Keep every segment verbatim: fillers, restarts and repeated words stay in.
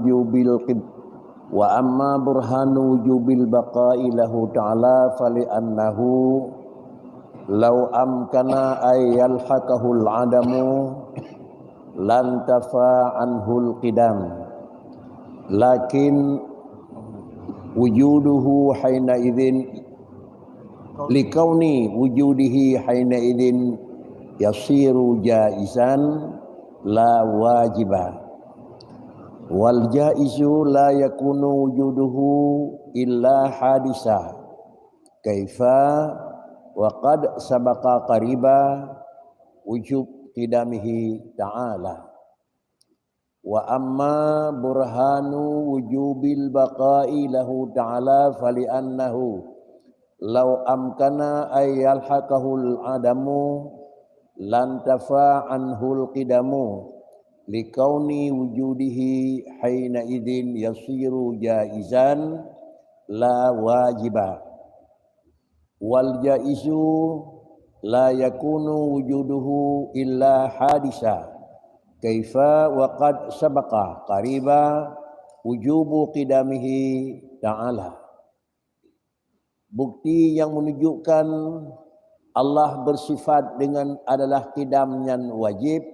wujubil qid-, wa amma burhanu wujubil baqa'i lahu ta'ala fali'annahu law amkana ay yalhaqahul adamu lantafa anhul qidam. Lakin wujuduhu haina idzin likauni wujudihi haina idzin yasiru jaizan la wajiba. Wal jaizu la yakunu wujuduhu illa hadisa. Kaifa wa qad sabaqa qariba wujub qidamihi ta'ala. Wa amma burhanu wujubil baqa'i lahu ta'ala fali'annahu law amkana ay yalhaqahul adamu lantafa anhul qidamu likauni wujudihi haina idzin yasiru jaizan la wajiba. Wal jaizu la yakunu wujuduhu illa hadisa. Kaifa wa qad sabaqa qariba wujubu qidamihi ta'ala. Bukti yang menunjukkan Allah bersifat dengan adalah qidam nyan wajib,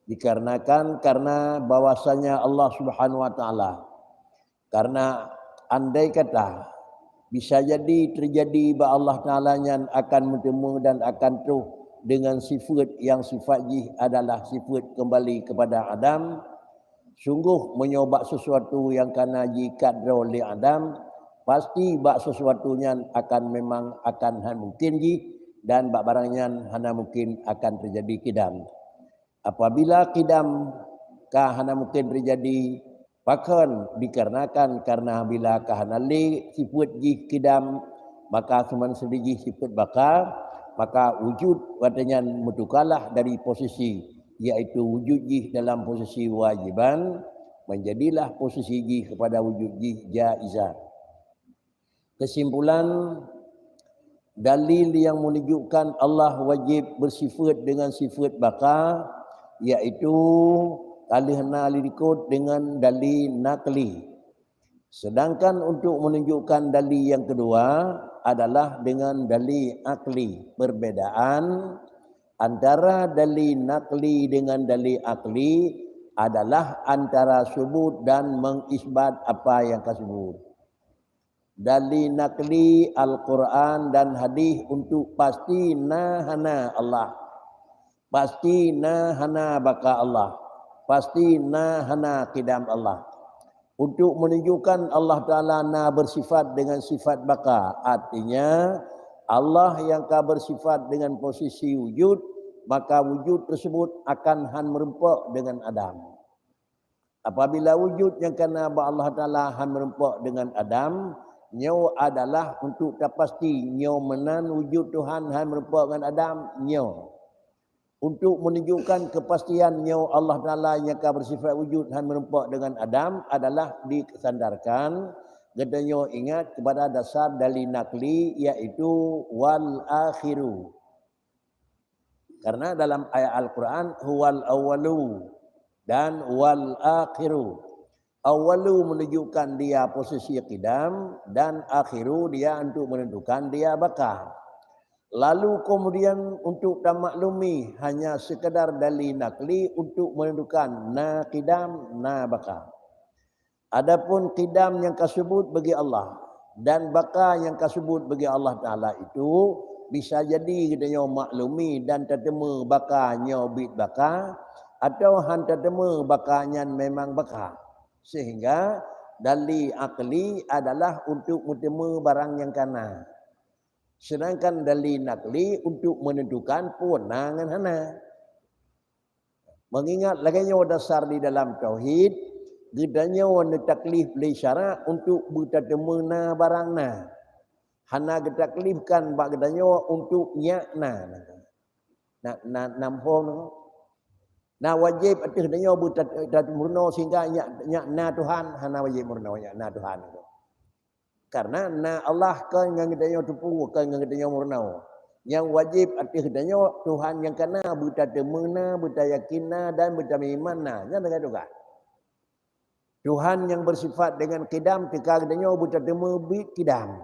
dikarenakan karena bahwasanya Allah Subhanahu wa Ta'ala. Karena andai kata bisa jadi terjadi bak Allah Ta'ala nyan akan meuteumé dan akan troh dengan sifat yang sifat jih adalah sifat kembali kepada Adam, sungguh meunyoe bak sesuatu nyang kana jiikat droe lé Adam, pasti bak sesuatu nyan akan memang akan hana mungkin jih, dan bak barang nyan hana mungkin akan terjadi qidam. Apabila qidam ka hana mungkin terjadi, pakon dikarenakan karena bila ka hana lé sifat jih qidam, maka cuma seudeh jih sifat baqa, maka wujud watée nyan meutukalah dari posisi, yaitu wujud jih dalam posisi wajiban, menjadilah posisi jih kepada wujud jih jaizan. Kesimpulan, dalil yang menunjukkan Allah wajib bersifat dengan sifat baqa, yaitu ka lheueh na likot dengan dalil nakli. Sedangkan untuk menunjukkan dalil yang kedua adalah dengan dalil akli. Perbedaan antara dalil nakli dengan dalil akli adalah antara subut dan mengisbat apa yang ka subut. Dalil nakli Al-Quran dan hadis untuk pasti na hana Allah, pasti na hana baqa Allah, pasti na hana qidam Allah. Untuk menunjukkan Allah Ta'ala na bersifat dengan sifat baqa, artinya Allah yang ka bersifat dengan posisi wujud, maka wujud tersebut akan han meureumpok dengan adam. Apabila wujud nyang kana bak Allah Ta'ala han meureumpok dengan adam, nyoe adalah untuk tapasti nyoe meunan wujud Tuhan han meureumpok ngon adam, nyoe. Untuk menunjukkan kepastian nyoe Allah Ta'ala nyang ka bersifat wujud han meureumpok dengan adam adalah disandarkan geutanyoe ingat kepada dasar dalil nakli, yaitu wal akhiru. Karena dalam ayat Al-Quran, huwal awwalu dan wal akhiru. Awwalu menunjukkan dia posisi qidam dan akhiru dia untuk menentukan dia baqa. Lalu kemudian untuk tamaklumi hanya sekadar dalil nakli untuk menentukan na qidam, na baqa. Adapun qidam nyang ka subut bagi Allah dan baqa nyang ka subut bagi Allah Ta'ala itu bisa jadi geutanyoe maklumi dan tateumé baqa nyoe bit baqa, atau han tateumé baqa nyan memang baqa. Sehingga dalil akli adalah untuk meuteumé barang nyang kana. Sedangkan dalil nakli untuk menentukan peue na ngon hana. Mengingat lagée nyoe dasar di dalam tauhid, geutanyoe neutaklif lé syarak untuk beutateumé na barang na. Hana geutaklifkan bak geutanyoe untuk nyak na. Na, na, na muphom na. Na wajéb ateueh geutanyoe beuta-, beutameurunoe sehingga nyak, nyak na Tuhan, hana wajéb meurunoe nyak na Tuhan. Karena na Allah kon ngon geutanyoe teupeu, kon ngon geutanyoe meurunoe. Nyang wajéb ateueh geutanyoe Tuhan nyang kana beutateumé na, beutayakin na dan beutameuiman na. Nyan lagée tugaih. Tuhan nyang beusifat deungon qidam teuka geutanyoe beutateumé bit qidam.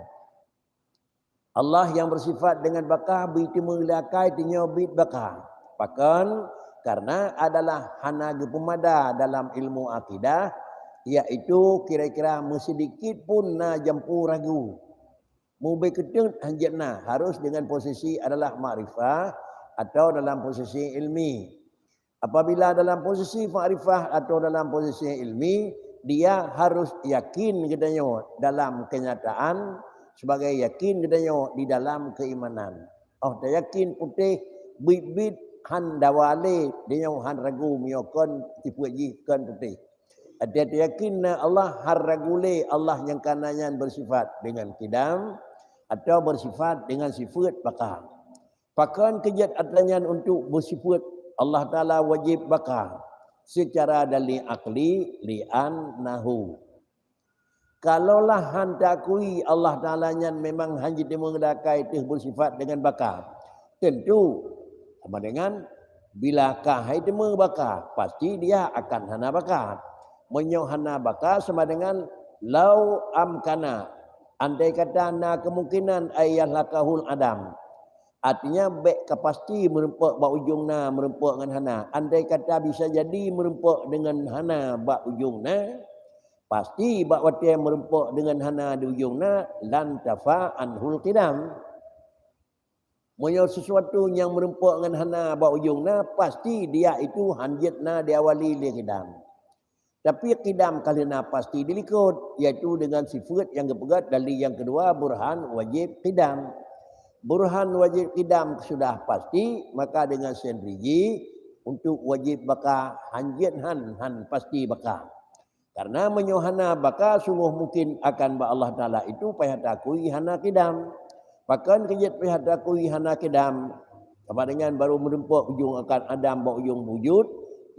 Allah nyang beusifat deungon baka beutateumé lé akai tanyoe bit baka. Pakon? Kareuna adalah hana geupeumada dalam ilmu akidah, yaitu kira-kira meusidikit pun na jampu ragu. Mubé keuteut hanjeuet na, harus deungon posisi adalah makrifah atau dalam posisi ilmi. Apabila dalam posisi makrifah atau dalam posisi ilmi, dia harus yakin geutanyoe dalam kenyataan sebagai yakin geutanyoe di dalam keimanan. Oh, tayakin putéh bit-bit han dawa lé, tanyoe han ragu meunyoe kon sifeuet jih kon putéh. Até tayakin na Allah han ragu lé, Allah nyang kana nyan beusifat deungon qidam atau beusifat deungon sifeuet baka. Pakon keujeuet atra nyan untuk beusifeuet Allah Taala wajéb baka seucara dalil akli? Li'annahu. Kalaulah han taakui Allah Taala nyan memang han jiteumé lé akai teuh beusifat deungon baka, tentu sama dengan bila ka hai teumé baka, pasti dia akan hana baka. Meunyoe hana baka sama dengan lau amkana, andai kata na kemungkinan an yakhlaqahul adam. Artinya, bék ka pasti meurumpok bak ujong na meurumpok ngon hana. Andai kata bisa jadi meurumpok deungon hana bak ujong na, pasti bak watée meurumpok deungon hana di ujong na, lantafa anhul qidam. Meunyoe sesuatu nyang meurumpok ngon hana bak ujong na, pasti dia itu han jeuet na diawali lé qidam. Tapi qidam ka lheueh na pasti dilikot, yaitu deungon sifeuet nyang geupeugét dalil nyang keudua, burhan wajéb qidam. Burhan wajéb qidam sudah pasti, maka deungon sendiri jih untuk wajéb baka han jeuet han, han pasti baka. Karena meunyoe hana baka, sunggoh mungkin akan bak Allah Taala itu payah taakui hana qidam. Pakon keujeuet payah taakui hana qidam? Sama dengan baru meurumpok ujong akan adam bak ujong wujud,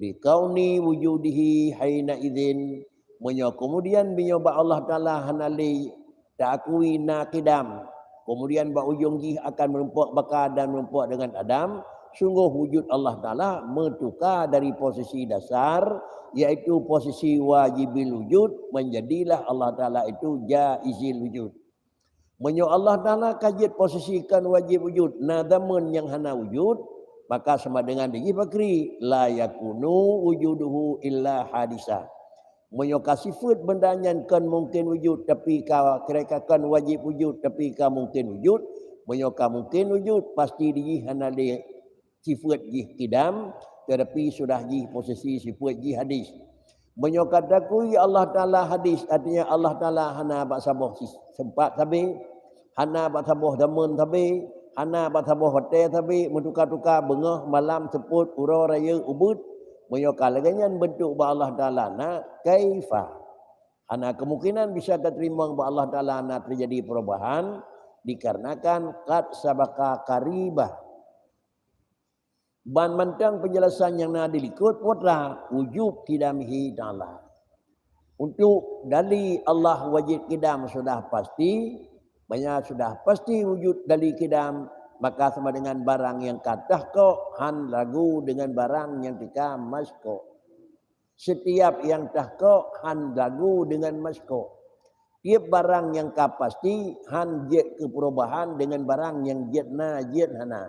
likauni wujudihi haina idzin. Meunyoe kemudian meunyoe bak Allah Taala hana lé taakui na qidam, kemudian bak ujong jih akan meurumpok baka dan meurumpok deungon adam, sunggoh wujud Allah Taala meutuka dari posisi dasar, yaitu posisi wajibil wujud, menjadilah Allah Taala itu jaizil wujud. Meunyoe Allah Taala ka jeuet posisi kon wajéb wujud, na zaman nyang hana wujud, maka sama dengan dijih pakri, la yakunu wujuduhu illa hadisa. Meunyoe ka sifeuet benda nyan kon mungken wujud, tapi ka kira-kira kon wajéb wujud, tapi ka mungken wujud, meunyoe ka mungken wujud, pasti dijih hana lé sifeuet jih qidam, tetapi sudah jih posisi sifeuet jih hadis. Meunyoe ka taakui Allah Taala hadis, artinya Allah Taala hana bak saboh si-, sempat sabe, hana bak saboh zaman sabe, hana bak saboh watée sabe, meutuka-tuka beungoh malam, seupôt uroe rayeuk ubeuet. Meunyoe ka lagée nyan beuntuk bak Allah Taala na, kaifa? Hana kemungkinan bisa tateurimong bak Allah Taala na teujadi perubahan, dikarenakan qad sabaqa qaribah. Ban mantong peunjelasan nyang na dilikot putra wujub qidamihi ta'ala. Untuk dali Allah wajib qidam sudah pasti, banyak sudah pasti wujud dali qidam, maka sama dengan barang nyang ka tahkok han lagu dengan barang nyang teuka maskok. Setiap nyang tahkok han lagu dengan maskok. Tiep barang nyang ka pasti han jeuet keu perubahan dengan barang nyang jeuet na jeuet hana.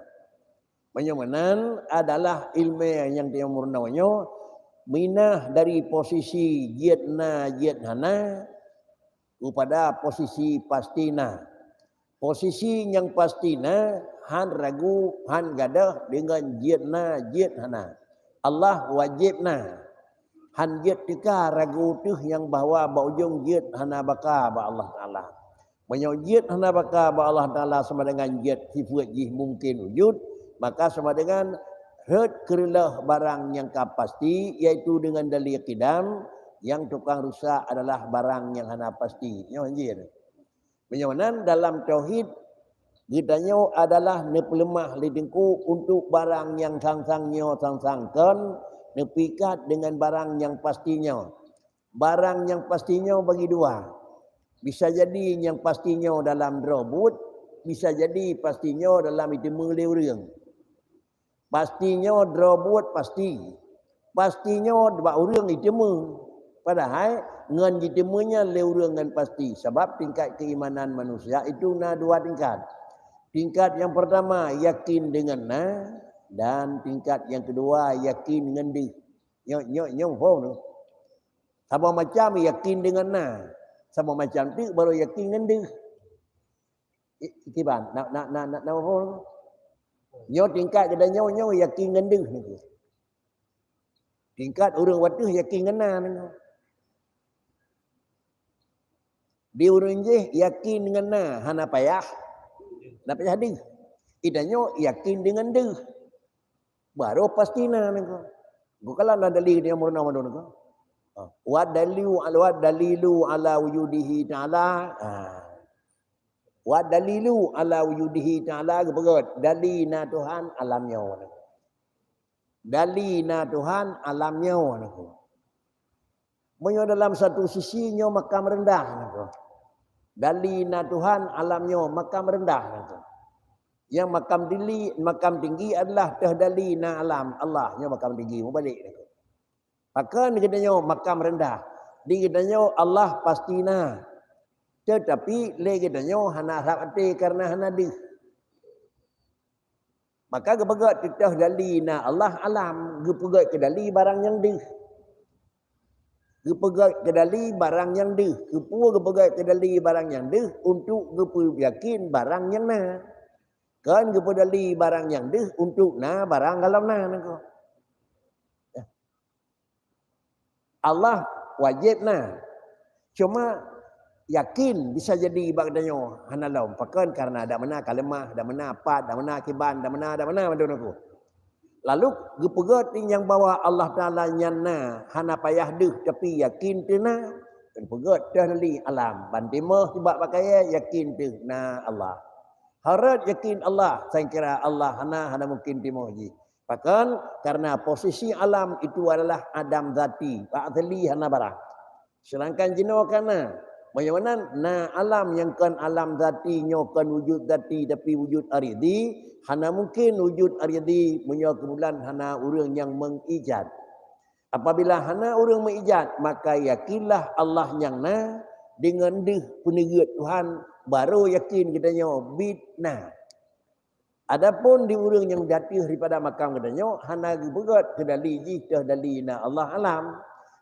Meunyoe meunan adalah ileumé nyang teumeurunoe nyoe, minah dari posisi jeuet na jeuet hana keupada posisi pasti na. Posisi nyang pasti na, han ragu, han gadôh deungon jeuet na jeuet hana. Allah wajéb na. Han jeuet teuka ragu teuh nyang bahwa bak ujong jeuet hana baka bak Allah Taala. Meunyoe jeuet hana baka bak Allah Taala sama dengan jeuet sifeuet jih mungken wujud, maka sama dengan rhot keureuloh barang nyang ka pasti, yaitu dengan dali qidam nyang tukang rusak adalah barang nyang hana pasti. Nyoe jih. Meunyoe nan dalam tauhid, geutanyoe adalah neupeuleumah lé Teungku untuk barang nyang sang-sang nyoe sang-sang kon neupikat dengan barang nyang pasti nyoe. Barang nyang pasti nyoe bagi dua. Bisa jadi nyang pasti nyoe dalam droe buet, bisa jadi pasti nyoe dalam iteumé lé ureuëng. Pasti nyoe droe buet pasti. Pasti nyoe bak ureuëng iteumé. Padahai ngon jiteumé nyan lé ureuëng ngon pasti, sabab tingkat keimanan manusia itu na dua tingkat. Tingkat nyang pertama yakin dengan na, dan tingkat nyang kedua yakin ngon deuh. Nyoe nyoe nyoe phon tu. Sama macam yakin dengan na, sama macam tu baru yakin ngon deuh. Kiban na na na na, na phon tu. Nyoe tingkat geutanyoe nyoe yakin ngon deuh ni. Tingkat ureuëng wateuh yakin ngon na nyoe. Di ureuëng jih yakin ngon na hana payah, hana payah deuh. Geutanyoe yakin dengan deuh, baru pasti na nyoe. Bukanlah na dalil nyang meurunoe mandum nyoe. Ha. Wa dalilu ala, wa dalilu ala wujudihi ta'ala. Ha. Wa dalilu ala wujudihi ta'ala geupeugah dali na Tuhan alam nyoe. Dali na Tuhan alam nyoe nyoe. Meunyoe dalam satu sisi nyoe makam rendah nyoe. Dali na Tuhan alam nyoe makam rendah nyoe. Yang makam dili, makam tinggi adalah teuh dali na alam Allah nyoe makam tinggi mubalek nyoe. Pakon geutanyoe makam rendah. Di geutanyoe Allah pasti na. Tetapi lé geutanyoe hana rhab até karena hana deuh. Maka geupeugah teuh dali na Allah alam, geupeugah keu dali barang nyang deuh. Geupeugah keu dali barang nyang deuh. Keupeue geupeugah keu dali barang nyang deuh? Untuk geupeuyakin barang nyang na. Kon geupeudali barang nyang deuh untuk na barang galom na nangko. Allah wajéb na. Cuma yakin bisa jadi bak geutanyoe hana lom. Pakon? Karena dak meunan ka leumah, dak meunan pat, dak meunan kiban, dak meunan, dak meunan mandum nangko. Lalu geupeugah nyang bahwa Allah Taala nyan na hana payah deuh, tapi yakin teuh na. Geupeugah teuh dali alam, ban timoh sibak bak kayée yakin teuh na Allah. Harot yakin Allah, sangkira Allah hana, hana mungkin timoh jih. Pakon? Karena posisi alam itu adalah adam zati, bak asli hana barang. Sedangkan jinoe ka na. Meunyoe meunan, na alam nyang kon alam zati nyoe kon wujud zati tapi wujud aridi, hana mungkin wujud aridi meunyoe keumulan hana ureuëng nyang mengijat. Apabila hana ureuëng mengijat, maka yakinlah Allah nyang na deungon deuh peuneugét Tuhan, baru yakin geutanyoe bit na. Adapun di ureuëng nyang jatuh daripada makam geutanyoe hana geupeugét keu dali jih teuh dali na Allah alam.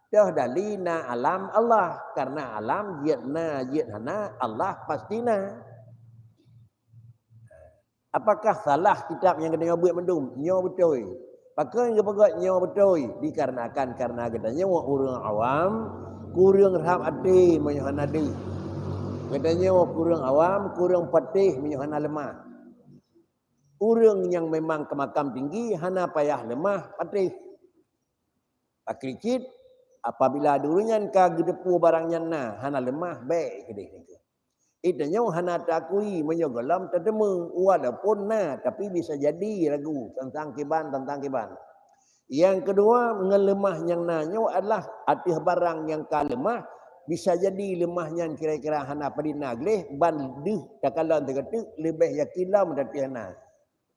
Teuh dali na alam Allah, karena alam jeuet na jeuet hana Allah pasti na. Apakah salah kitab nyang geutanyoe buet mandum? Nyoe beutôi. Pakon geupeugét nyoe beutôi? Dikarenakan karena geutanyoe ureuëng awam kureueng rhab até meunyoe hana deuh. Geutanyoe kureueng awam, kureueng patéh meunyoe hana leumah. Ureuëng nyang memang keu makam tinggi hana payah leumah patéh. Pakri cit, apabila di ureuëng nyan ka geuteupeue barang nyan na, hana leumah, bék keudeh nangko. Geutanyoe hana taakui meunyoe gohlom tateumé, walaupun na, tapi bisa jadi ragu teuntang kiban, teuntang kiban. Nyang keudua, ngon leumah nyang na nyoe adalah ateueh barang nyang ka leumah, bisa jadi leumah nyan kira-kira hana padum na gleh, ban deuh takalon teuketeuk leubeh yakin lom ateueh na.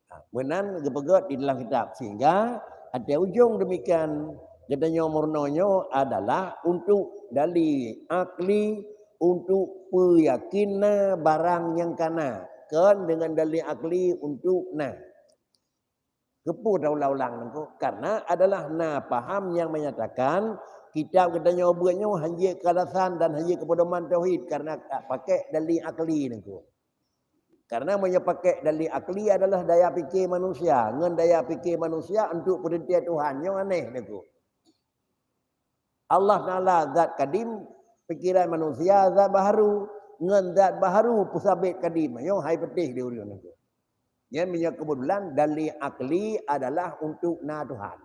Ha, meunan geupeugét di dalam kitab. Sehingga, ateueh ujong demikian, geutanyoe meurunoe nyoe adalah untuk dali akli, untuk peuyakin na barang nyang ka na. Kon deungon dali akli untuk na. Keupeue taulang-ulang nangko? Karena adalah na paham nyang menyatakan kitab geutanyoe buet nyoe hanjeuet keu alasan dan hanjeuet keu pedoman tauhid karena ka pakai dali akli nangko. Karena meunyoe pakai dali akli adalah daya pikir manusia, ngon daya pikir manusia untuk peurintah Tuhan nyoe aneh nangko. Allah Taala zat kadim, pikiran manusia zat baharu, ngon zat baharu peusabet kadim. Nyoe hai peuteh di ureuëng nangko. Nyan meunyoe keubeutulan dali akli adalah untuk na Tuhan.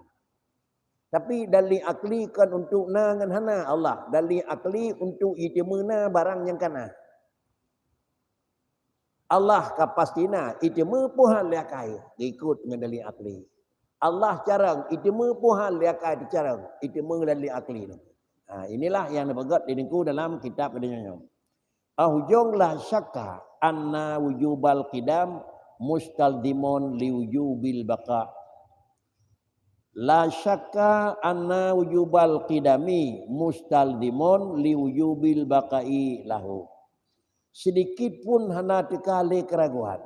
Tapi dali akli kon untuk na ngon hana Allah. Dali akli untuk jiteumé na barang nyang ka na. Allah ka pasti na, jiteumé peue han lé akai, geukot ngon dali akli. Allah carông, jiteumé peue han lé akai teucarông, jiteumé dali akli. Ha, inilah nyang neupeugét di Teungku dalam kitab geutanyoe nyoe. Ahujong la syakka anna wujubal qidam mustalzimun li wujubil baqa. La syakka anna wujubal qidami mustalzimun li wujubil baqa'i lahu. Sedikit pun hana teuka lé keraguan.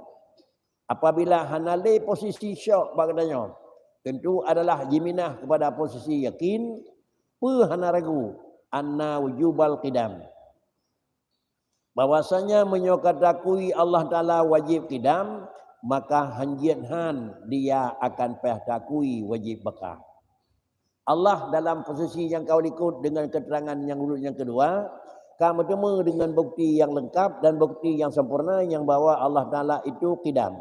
Apabila hana lé posisi syok bak geutanyoe, tentu adalah jiminah kepada posisi yakin, peu hana ragu, anna wujubal qidam. Bahwasanya meunyoe ka takui Allah Taala wajib qidam, maka hanjeuet han dia akan paih takui wajib baqa. Allah dalam posisi nyang ka likot dengan keterangan nyang ulôn nyang kedua, ka meuteumé dengan bukti nyang lengkap dan bukti nyang sempurna nyang bahwa Allah Taala itu qidam.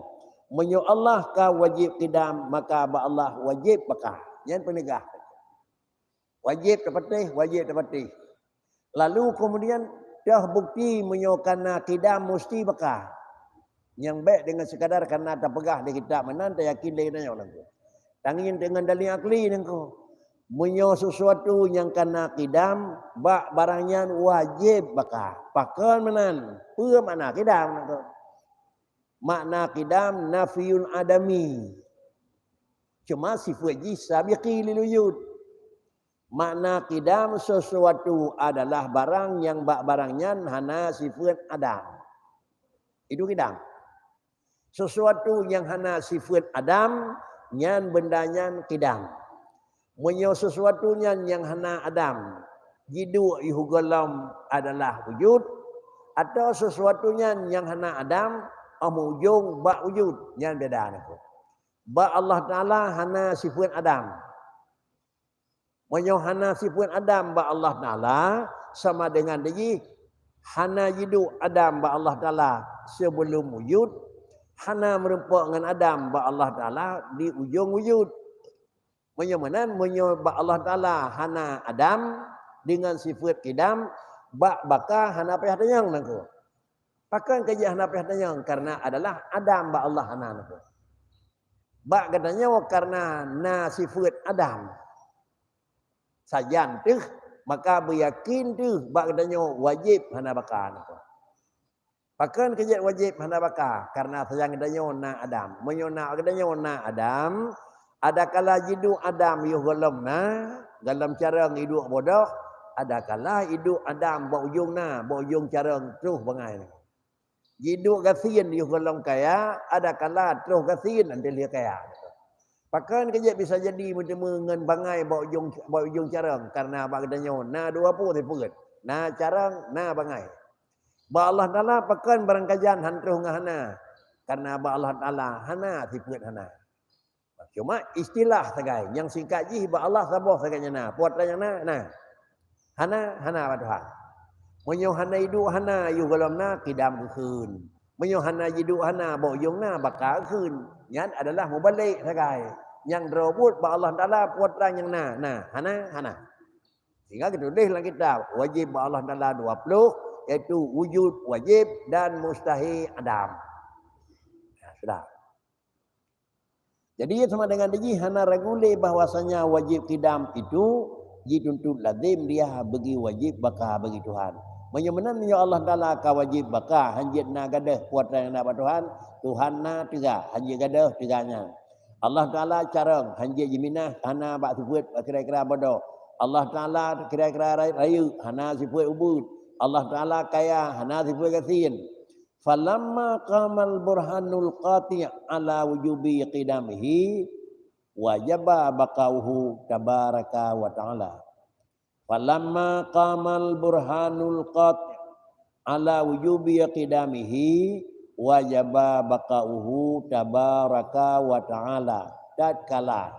Meunyoe Allah ka wajib qidam, maka bak Allah wajib baqa. Nyan peunegah. Wajib tapatéh, wajib tapatéh. Lalu kemudian toh bukti meunyoe kana qidam musti baqa. Nyang bék dengan sekadar kana tapeugah di kitab meunan tayakin lé geutanyoe langsung. Tangieng dengan dalil akli nangko. Meunyoe sesuatu nyang kana qidam, bak barang nyan wajib baqa. Pakon meunan? Peue makna qidam nangko? Makna qidam nafiyul adami. Cuma sifat jih sabiqi lil wujud. Makna qidam sesuatu adalah barang nyang bak barang nyan hana sifat adam. Itu qidam. Sesuatu nyang hana sifat adam, nyan benda nyan qidam. Meunyoe sesuatu nyan nyang hana adam, jiduek yoh gohlom adalah wujud, atawa sesuatu nyan nyang hana adam, óh meuujông bak wujud, nyan beda nangko. Bak Allah Taala hana sifat adam. Meunyoe hana sifat adam bak Allah Taala, sama dengan jih hana jiduek adam bak Allah Taala sebelum wujud, hana meurumpok ngon adam bak Allah Taala di ujông wujud. Meunyoe meunan, meunyoe bak Allah Taala hana adam dengan sifat qidam, bak baqa hana payah tanyong nangko. Pakon keu jih hana payah tanyong? Karena adalah adam bak Allah hana nangko. Bak geutanyoe karena na sifat adam. Sajan teuh, maka beuyakin teuh bak geutanyoe wajéb hana baqa nangko. Pakon keu jeuet wajéb hana baqa? Karena sajan geutanyoe na adam. Meunyoe na geutanyoe na adam, adakala jiduek adam yoh gohlom na, gohlom carông iduek bodoh, adakala iduek adam bak ujông na, bak ujông carông troh bangai na. Jiduek gasien yoh gohlom kaya, adakala troh gasien lheueh kaya. Pakon keu jeuet bisa jadi meuteumé ngon bangai bak ujông, bak ujông carông? Karena bak geutanyoe na dua peue sifeuet, na carông, na bangai. Bak Allah Taala pakon barang kajan han troh ngon hana? Karena bak Allah Taala hana sifeuet hana. Cuma istilah sagai, nyang singkat jih bak Allah saboh sagai nyang na. Peue atra nyang na? Na. Hana, hana bak Tuhan. Meunyoe hana iduek hana, yoh gohlom na, qidam geukheun. Meunyoe hana jiduek hana, bak ujông na, baqa geukheun. Nyan adalah mubalek sagai. Nyang droe buet bak Allah Taala peue atra nyang na? Na. Hana, hana. Sehingga geutuléh lam kitab, wajéb bak Allah Taala dua ploh, yaitu wujud wajéb dan mustahil adam. Nah, sudah. Jadi, sama dengan jih hana ragu lé bahwasanya wajéb qidam itu jituntut lazim dia bagi wajéb baqa bagi Tuhan. Meunyoe meunan, meunyoe Allah Taala ka wajéb baqa, hanjeuet na gadôh peue atra nyang na bak Tuhan, Tuhan na teuga, hanjeuet gadôh teuga nyan. Allah Taala carông, hanjeuet jiminah, hana bak sifeuet kira-kira bodoh. Allah Taala kira-kira rayeuk, hana sifeuet ubeut. Allah Taala kaya, hana sifeuet gasien. Falamma qamal burhanul qati' ala wujubi qidamihi, wajaba baqa'uhu tabaraka wa ta'ala. Falamma qamal burhanul qati' ala wujubi qidamihi, wajaba baqa'uhu tabaraka wa ta'ala. Tatkala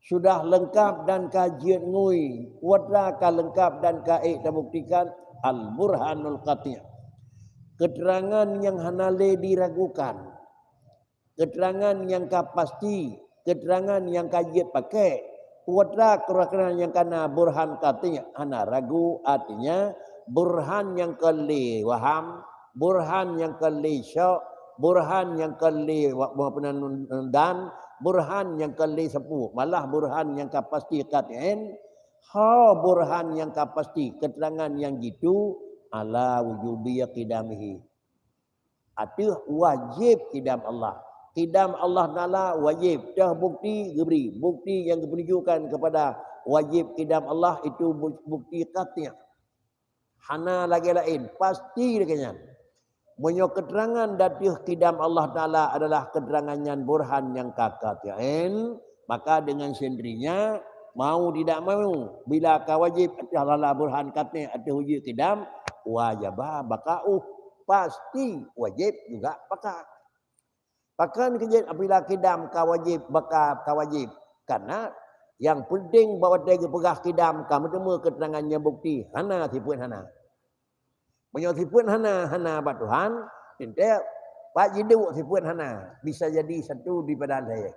sudah leungkap dan ka jeuet ngui, peue atra ka leungkap dan ka ék tabuktikan, al-burhanul qati'. Keterangan nyang hana lé diragukan. Keterangan nyang ka pasti, keterangan nyang ka jeuet pakék. Peue atra keterangan nyang ka na burhan qati', hana ragu, artinya burhan nyang kon lé waham, burhan nyang kon lé syok, burhan nyang kon lé wa-, wa-, dan burhan nyang kon lé sapeue, malah burhan nyang ka pasti qati'en, ho burhan nyang ka pasti keterangan nyang jitu ala wujubi qidamihi. Ateueh wajéb qidam Allah. Qidam Allah Taala wajib, toh bukti geubri. Bukti nyang geupeununjukkan keupada wajib qidam Allah itu bu-, bukti qati'. Hana lagée laén, pasti lagée nyan. Meunyoe keuteurangan ateueh qidam Allah Taala adalah keuteurangan nyang burhan nyang ka qati'in, maka deungon sendirinya mau tidak mau, bila ka wajib ateueh Allah Taala burhan qati' ateueh wujud qidam, wajaba baqa'uh, pasti wajib juga baka. Pakon keujeuet apabila qidam ka wajib, baka ka wajib? Karena nyang penting bak watée geupeugah qidam ka meuteumé keuteurangan nyang bukti, hana sifeuet hana. Meunyoe sifeuet hana, hana bak Tuhan, teuntée pat jiduek sifeuet hana, bisa jadi satu daripada lhée.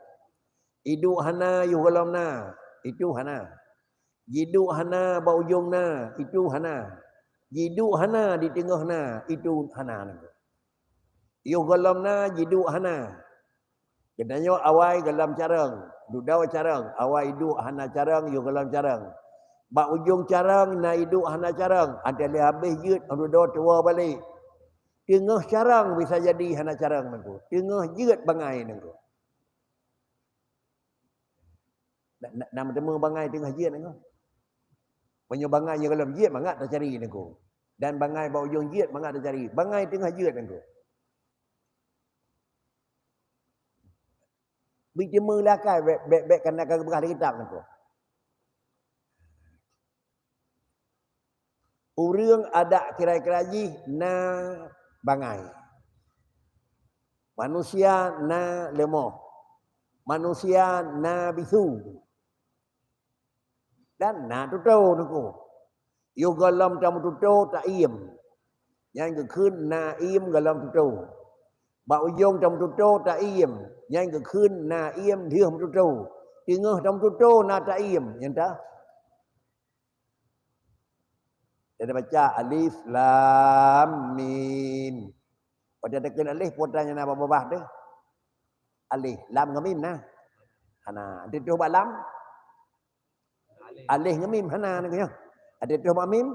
Iduek hana yoh gohlom na, itu hana. Jiduek hana bak ujong na, itu hana. Jiduek hana di teungoh na, itu hana. Yoh gohlom na, jiduek hana. Geutanyoe awai gohlom carông, dudoe carông, awai iduek hana carông, yoh gohlom carông. Bak ujong carông na iduek hana carông, até lheueh habéh jeuet dudoe tuwoe balek. Teungoh carông bisa jadi hana carông nangku. Teungoh jeuet bangai nangku. Na, na, na meuteumé bangai teungoh jeuet nangku. Meunyoe bangai nyang gohlom jeuet mangat tacari nangku. Dan bangai bak ujong jeuet mangat tacari. Bangai teungoh jeuet nangku. Beuteumé lakai bék, bék, bék kana ka geupeugah di kitab nangku. Ureuëng adak kira-kira jih na bangai. Manusia na leumoh. Manusia na bisu. Dan na tutoe nangku. Yoh gohlom tameututoe taiem. Nyan geukheun na iem gohlom tutoe. Bak ujong tameututoe taiem. Nyan geukheun na iem lheueh meututoe. Teungoh tameututoe na taiem. Nyan ta. Dan baca alif lam mim. Pada teukheun alif, peue atra nyang na bak babah teuh? Alif, lam ngon mim na. Hana, teutoh bak lam. Alif ngon mim hana nangku nyoe. Teutoh bak mim.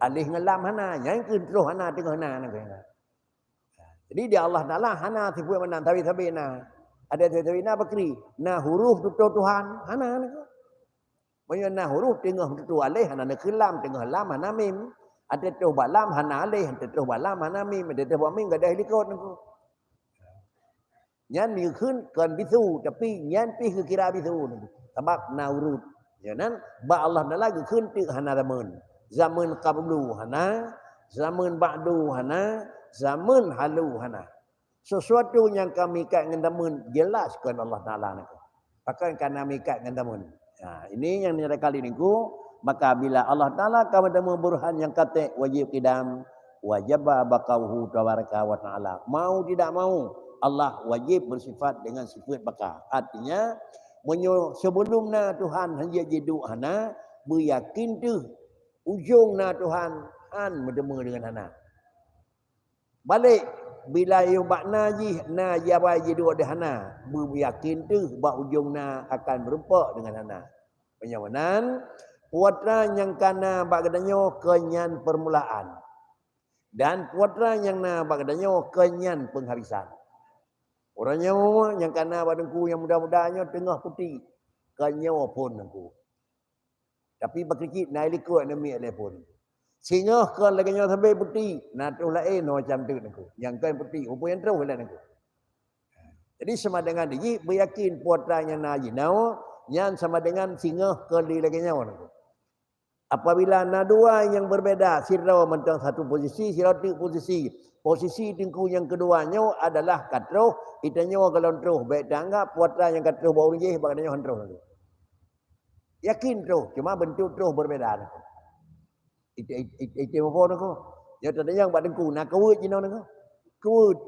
Alif ngon lam hana, nyan keuh troh hana teungoh na nangku nyoe. Jadi di Allah Taala hana sifeuet meunan sabe-sabe na. Ada sabe-sabe na bakri, na huruf tutoe Tuhan, hana nangku. Meunyoe na huruf teungoh tutoe alif hana neukheun lam, teungoh lam hana mim. Teutoh bak lam hana alif, teutoh bak lam hana mim, teutoh bak mim gadôh likot nangku. Nyan geukheun kon bisu, tapi nyan pih geukira bisu nangku. Sabab na urut. Nyan bak Allah Taala geukheun teuk hana zameun. Zameun qablu hana, zameun ba'du hana, zameun halu hana. Sesuatu nyang ka meuikat ngon zameun, jelas kon Allah Taala nangku. Pakon ka na meuikat ngon zameun. Ha, ini nyang nyata kali nangku, maka bila Allah Taala ka meuteumé burhan nyang katek wajib qidam, wajaba baqauhu tabaraka wa taala. Mau tidak mau, Allah wajib bersifat dengan sifat baqa. Artinya, meunyoe sebelum na Tuhan hanjeuet jiduek hana, beuyakin teuh ujong na Tuhan han meuteumé deungon hana. Balek, bila yoh bak na jih, na jih awai jiduek di hana, beuyakin teuh bak ujong na akan meurumpok deungon hana. Meunyoe meunan, peue atra nyang ka na bak geutanyoe keu nyan peurmulaan, dan peue atra nyang na bak geutanyoe keu nyan peunghabisan. Uroe nyoe nyang ka na bak teungku nyang muda-muda nyoe teungoh putéh, keu nyoe phon teungku. Tapi bak keuchik na likot neumiet lé phon. Singoh kon lagée nyoe sabe putéh, na troh laén ho macam teuk nangku. Nyang kon putéh, peue nyang troh laén nangku. Jadi sama dengan jih beuyakin peue atra nyang na jinoe, nyan sama dengan singoh kon lé lagée nyoe nangku. Apabila na dua nyang berbeda, sidroe mantong satu posisi, sidroe teuk posisi. Posisi teungku nyang keudua nyoe adalah ka troh, geutanyoe gohlom troh, bék taanggab peue atra nyang ka troh bak ureuëng jéh bak geutanyoe han troh nangku. Yakin troh, cuma bentuk troh berbeda nangku. Itu, itu, itu, itu apa nangku? Nyoe teudeungoe bak teungku, na keuweuet jinoe nangku. Keuweuet.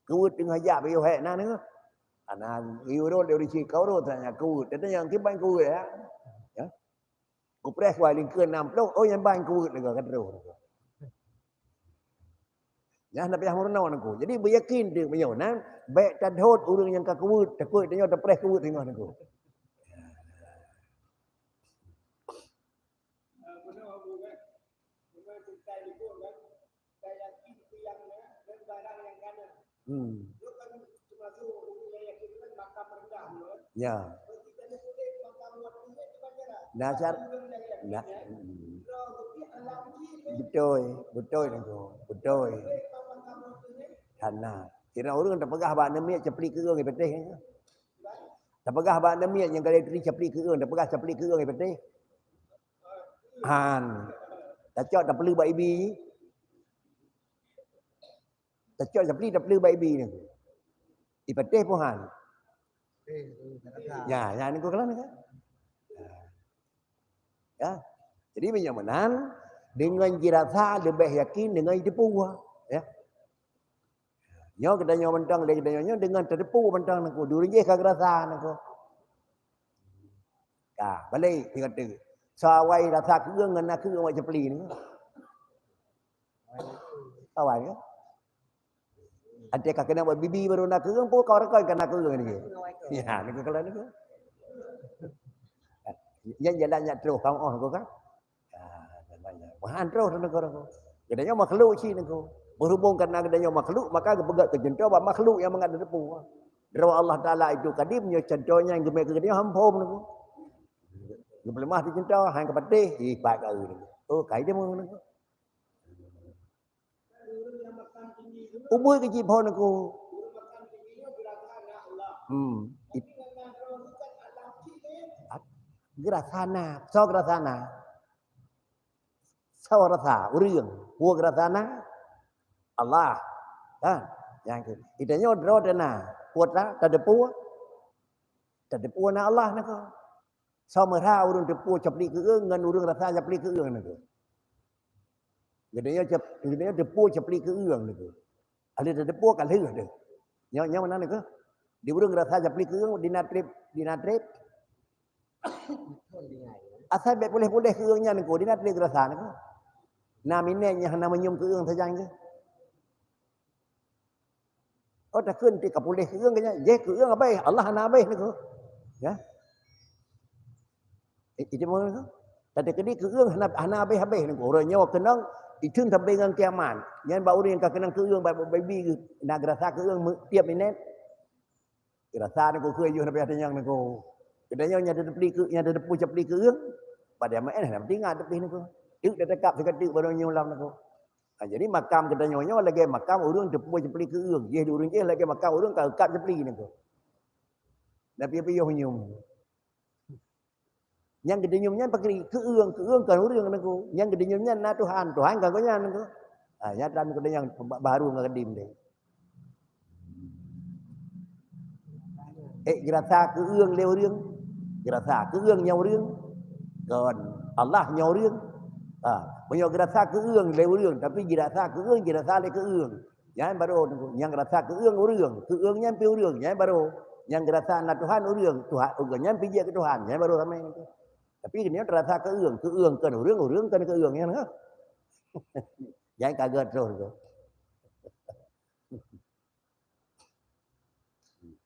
Keuweuet teungoh jak bak yoh hék na nangku. Ana yue rot lé ureuëng cit ka urot tanya keuweuet. Teudeungoe kiban keuweuet ya. Ya. Kupreh kuai lingkeue enam ploh, oh nyang ban keuweuet nangku ka troh nangku. Nyan na payah meurunoe nangku. Jadi beuyakin teuk meunyoe nan, bék tadhôt ureuëng nyang ka keuweuet, takot tanyoe tapreh keuweuet singoh nangku. Hmm. Ya. Nah, syar-, nah, hmm. Beutôi, beutôi Teungku, beutôi. Hana. Kira ureuëng tapeugah bak aneuk miet caplé keueung i patéh. Tapeugah bak aneuk miet nyang ka lheueh turi caplé keueung, tapeugah caplé keueung i patéh. Han. Tacok tapeuleueh bak ibi. Tacok caplé tapeuleueh bak ibi Teungku. I patéh pun han. Ya, ya Teungku kalon kan? Ya. Jadi meunyoe meunan, deungon jirasa leubeh yakin deungon jiteupeue. Ya. Nyoe geutanyoe mantong lé geutanyoe nyoe deungon tateupeue mantong Teungku. Di ureuëng jéh ka geurasa Teungku. Ka, balek sigoe teuk. Soe awai rasa keueung ngon na keueung awai caplé Teungku. Awai ya. Até ka keunong bak bibi baru na keueung, pun kawan-kawan ka na keueung ni. Ya, Teungku kalon Teungku. Nyan jalan nyak troh kamoe Teungku kan. Ah, jalan nyak. Wah, troh Teungku Teungku. Geutanyoe makhluk cit Teungku. Berhubung karena geutanyoe makhluk, maka geupeugah keu cuntoh bak makhluk nyang mangat tateupeue. Droe Allah Taala itu kadim, nyoe cuntoh nyang geumé keu geutanyoe han phom Teungku. Geupeuleumah di cuntoh, han ka patéh, ih, pat ka Teungku. Oh, kai deungoe Teungku. Ubit keu cit phon Teungku. Hmm. It-, at-, geurasa na. Soe geurasa na? Soe rasa? Ureuëng. Peue geurasa na? Allah. Kan? Nyang keu-, geutanyoe droe teuh na. Peue ta-, tateupeue? Tateupeue na Allah Teungku. Soe meurha ureuëng teupeue caplé keueung ngon ureuëng rasa caplé keueung Teungku. Geutanyoe cap-, geutanyoe teupeue caplé keueung Teungku. Ahli tateupeue ka lheueh deh. Nyoe, nyoe meunan Teungku. Di ureuëng rasa caplé keueung di na treb, di na treb. Asai bék puléh-puléh keueung nyan Teungku, di na treb geurasa Teungku. Na minèt nyang hana meunyium keueung sajan jih. Oh, takheun ti ka puléh keueung nyan. Jih keueung abéh, Allah hana abéh Teungku. Ya. I-, itu meunan Teungku. Tapi keudi keueung hana, hana abéh-abéh Teungku. Ureuëng nyoe keunong, itu sampai ngon kiamat. Nyan bak ureuëng nyang ka keunong keueung, bak, bak, bak bibi geuh, na geurasa keueung me-, tiep minèt. Geurasa Teungku keu yoh na payah tanyong Teungku. Geutanyoe nyang tateupeue keu-, nyang tateupeue caplé keueung. Padahai meu'en hana teuingat teupih Teungku. Teuk tateukab sigoe teuk baru nyoe lam Teungku. Ha, jadi makam geutanyoe nyoe lagèe makam ureuëng teupeue caplé keueung. Jih di ureuëng jih lagèe makam ureuëng ka eukab caplé Teungku. Na piôh-piôh nyoe. Nyang geutanyong nyan pakri keueung, keueung kon ureuëng Teungku. Nyang geutanyong nyan na Tuhan, Tuhan kon gobnyan Teungku. Ha, nyan dan geutanyong ba-, baru ngon kadim deh. Eh, geurasa keueung lé ureuëng. Geurasa keueung nyan ureuëng. Kon Allah nyan ureuëng. Ha, meunyoe geurasa keueung lé ureuëng, tapi geurasa keueung, geurasa lé keueung. Nyan baru Teungku. Nyang rasa keueung ureuëng, keueung nyan pih ureuëng, nyan baru. Nyang rasa na Tuhan ureuëng, Tuhan ureuëng nyan pih jeuet keu Tuhan, nyan baru ramé Teungku. Tapi nyoe rasa keueung, keueung kon ureuëng, ureuëng kon keueung nyan. Nyan ka geuet troh Teungku.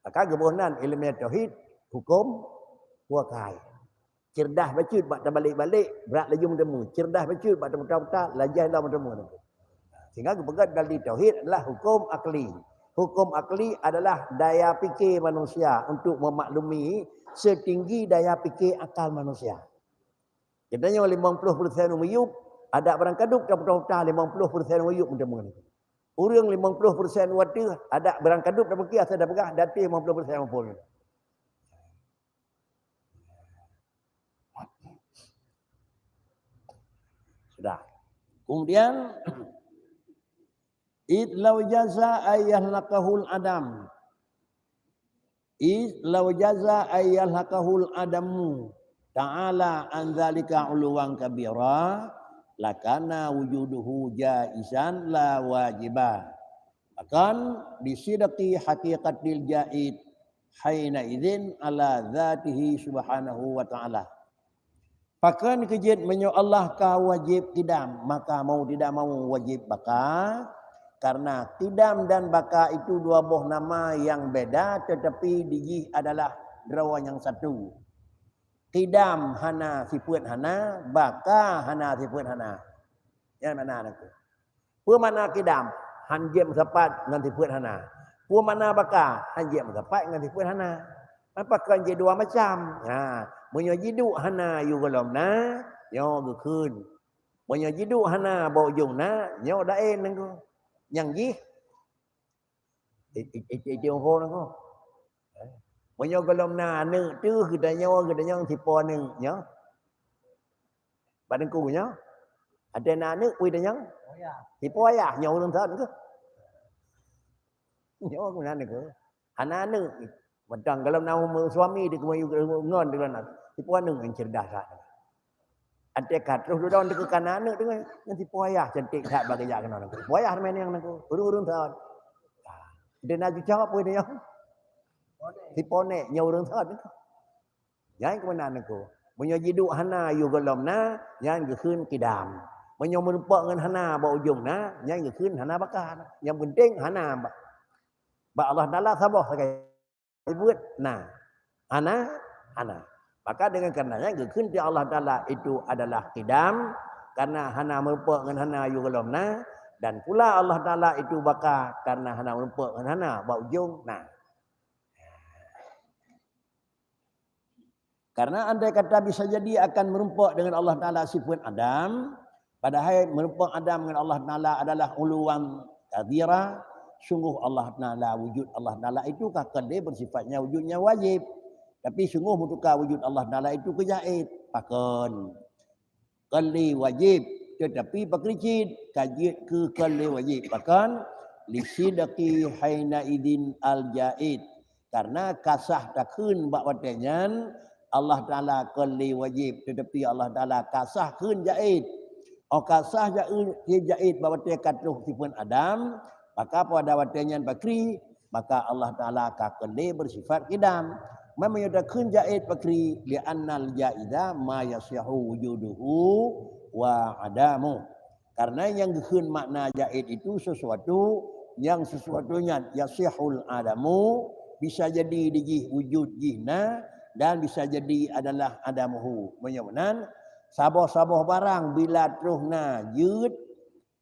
Maka geuboh nan iéleumé tauhid, huköm, peue keuhai. Ceureudah bacut bak tabalek-balek, brat laju meuteumé. Ceureudah bacut bak taputa-puta, laju lom meuteumé. Sehingga geupeugah dalil tauhid adalah huköm akli. Huköm akli adalah daya pikir manusia untuk memaklumi setinggi daya pikir akal manusia. Geutanyoe limong ploh persen miyueb, adak barangkadup taputa-puta limong ploh persen miyueb meuteumé. Ureuëng limong ploh persen watèe adak barangkadup tapiké asai tapeugah, di ateueh limong ploh persen muphom. Sudah. Kemudian, "Id lau jaza ay yahlaqahul adam." "Id lau jaza ay yahlaqahul adamu ta'ala an dzalika 'uluwan kabira, lakana wujuduhu jaizan la wajiba." Bahkan, "Bisidqi haqiqatil jaid haina idzin ala dzatihi subhanahu wa ta'ala." Pakon keu jeuet meunyoe Allah ka wajéb kidam, maka mau tidak mau wajéb baka? Karena kidam dan baka itu dua boh nama yang beda, tetapi di jih adalah droe nyang satu. Kidam hana sifeuet hana, baka hana sifeuet hana. Nyan makna Teungku. Peue makna kidam? Han jeuet meusapat ngon sifeuet hana. Peue makna baka? Han jeuet meusapat ngon sifeuet hana. Apa kon jidua macam? Ha, meunyoe jiduek hana yue gohlom na, nyoe geukheun. Meunyoe jiduek hana bak ujong na, nyoe daen nangku. Nyang jih, i-, i-, i-, i-, i-, nangku. Meunyoe gohlom na aneuk teuh geutanyoe, geutanyoe sipo aneuk, nyoe. Bak teungku nyoe. Até na aneuk, ui tanyong. Sipo ayah, nyoe ureueng thon keuh. Nyoe meunan keuh. Hana aneuk. Mantong gohlom na suami di keumayu ngon di lona. Sipo aneuk nyang cerdas that. Até ka troh dudoe teuka kana aneuk deungon. Nyan sipo ayah cantik that bak geujak keunoe nangku. Sipo ayah teuma nyang nangku. Ureueng-ureueng thon. Até na cucoe peue tanyong. Sipo nek nyoe ureueng thon. Nyan keuh meunan nangku. Meunyoe jiduek hana yue gohlom na, nyan geukheun kidam. Meunyoe meurumpok ngon hana bak ujong na, nyan geukheun hana baka. Nyang penting hana bak, bak Allah Taala saboh sagai. Buet na. Hana, hana. Maka dengan karena nyan geukheun di Allah Taala itu adalah kidam, karena hana meurumpok ngon hana yue gohlom na, dan pula Allah Taala itu baka, karena hana meurumpok ngon hana bak ujong na. Karena andai kata bisa jadi akan meurumpok dengan Allah Taala sifeut adam, padahai meurumpok adam ngon Allah Taala adalah uluwan kabira, sungguh Allah Taala, wujud Allah Taala itu ka keuh lé beusifatnya wujud nyang wajib. Tapi sungguh meutuka wujud Allah Taala itu keu jaiz. Pakon? Keuh lé wajib, teutapi pakri cit ka jeuet keu keuh lé wajib. Pakon? Lisidqi haina idzin al-jaid. Karena ka sah takheun bak watée nyan Allah Taala keuh lé wajib, teutapi Allah Taala ka sah kheun jaiz. Oh ka sah jaiz, jaiz bak watée ka troh sifeut adam, maka pada watée nyan pakri, maka Allah Taala ka keuh lé beusifat kidam. Meunyoe takheun jaiz pakri, li'annal jaiza ma yasihu wujuduhu wa adamuh. Karena nyang geukheun makna jaiz itu sesuatu nyang sesuatu nyan yasihul adamu, bisa jadi di jih wujud jih na, dan bisa jadi adalah adamuhu. Meunyoe meunan, saboh-saboh barang bila troh na jeuet,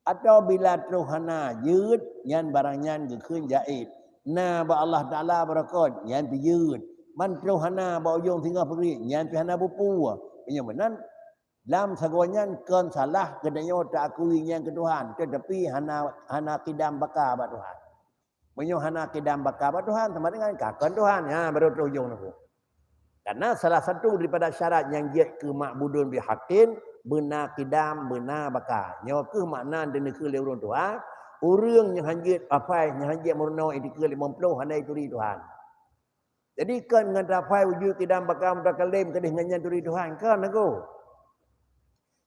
Atawa bila troh hana jeuet, nyan barang nyan geukheun jaiz. Na bak Allah Taala barakot, nyan pih jeuet. Man troh hana bak ujong singoh peugrib, nyan pih hana peue-peue. Meunyoe meunan, lam sagoe nyan kon salah geutanyoe taakui nyan keu Tuhan, teutapi hana, hana kidam baka bak Tuhan. Meunyoe hana kidam baka bak Tuhan, sama dengan ka kon Tuhan. Ha, baru troh ujong nangku. Karena salah satu daripada syarat nyang jeuet keu ma'budun bihaqqin, beuna kidam, beuna baka. Nyoe kheueh makna teuneukheun lé ureueng tuha, ureueng nyang hanjeuet hafai, nyang hanjeuet meurunoe itikeuet limong ploh hana jituri Tuhan. Jadi kon ngon tahafai wujud kidam baka mutakallim keudeh ngon nyan turi Tuhan, kon nangku.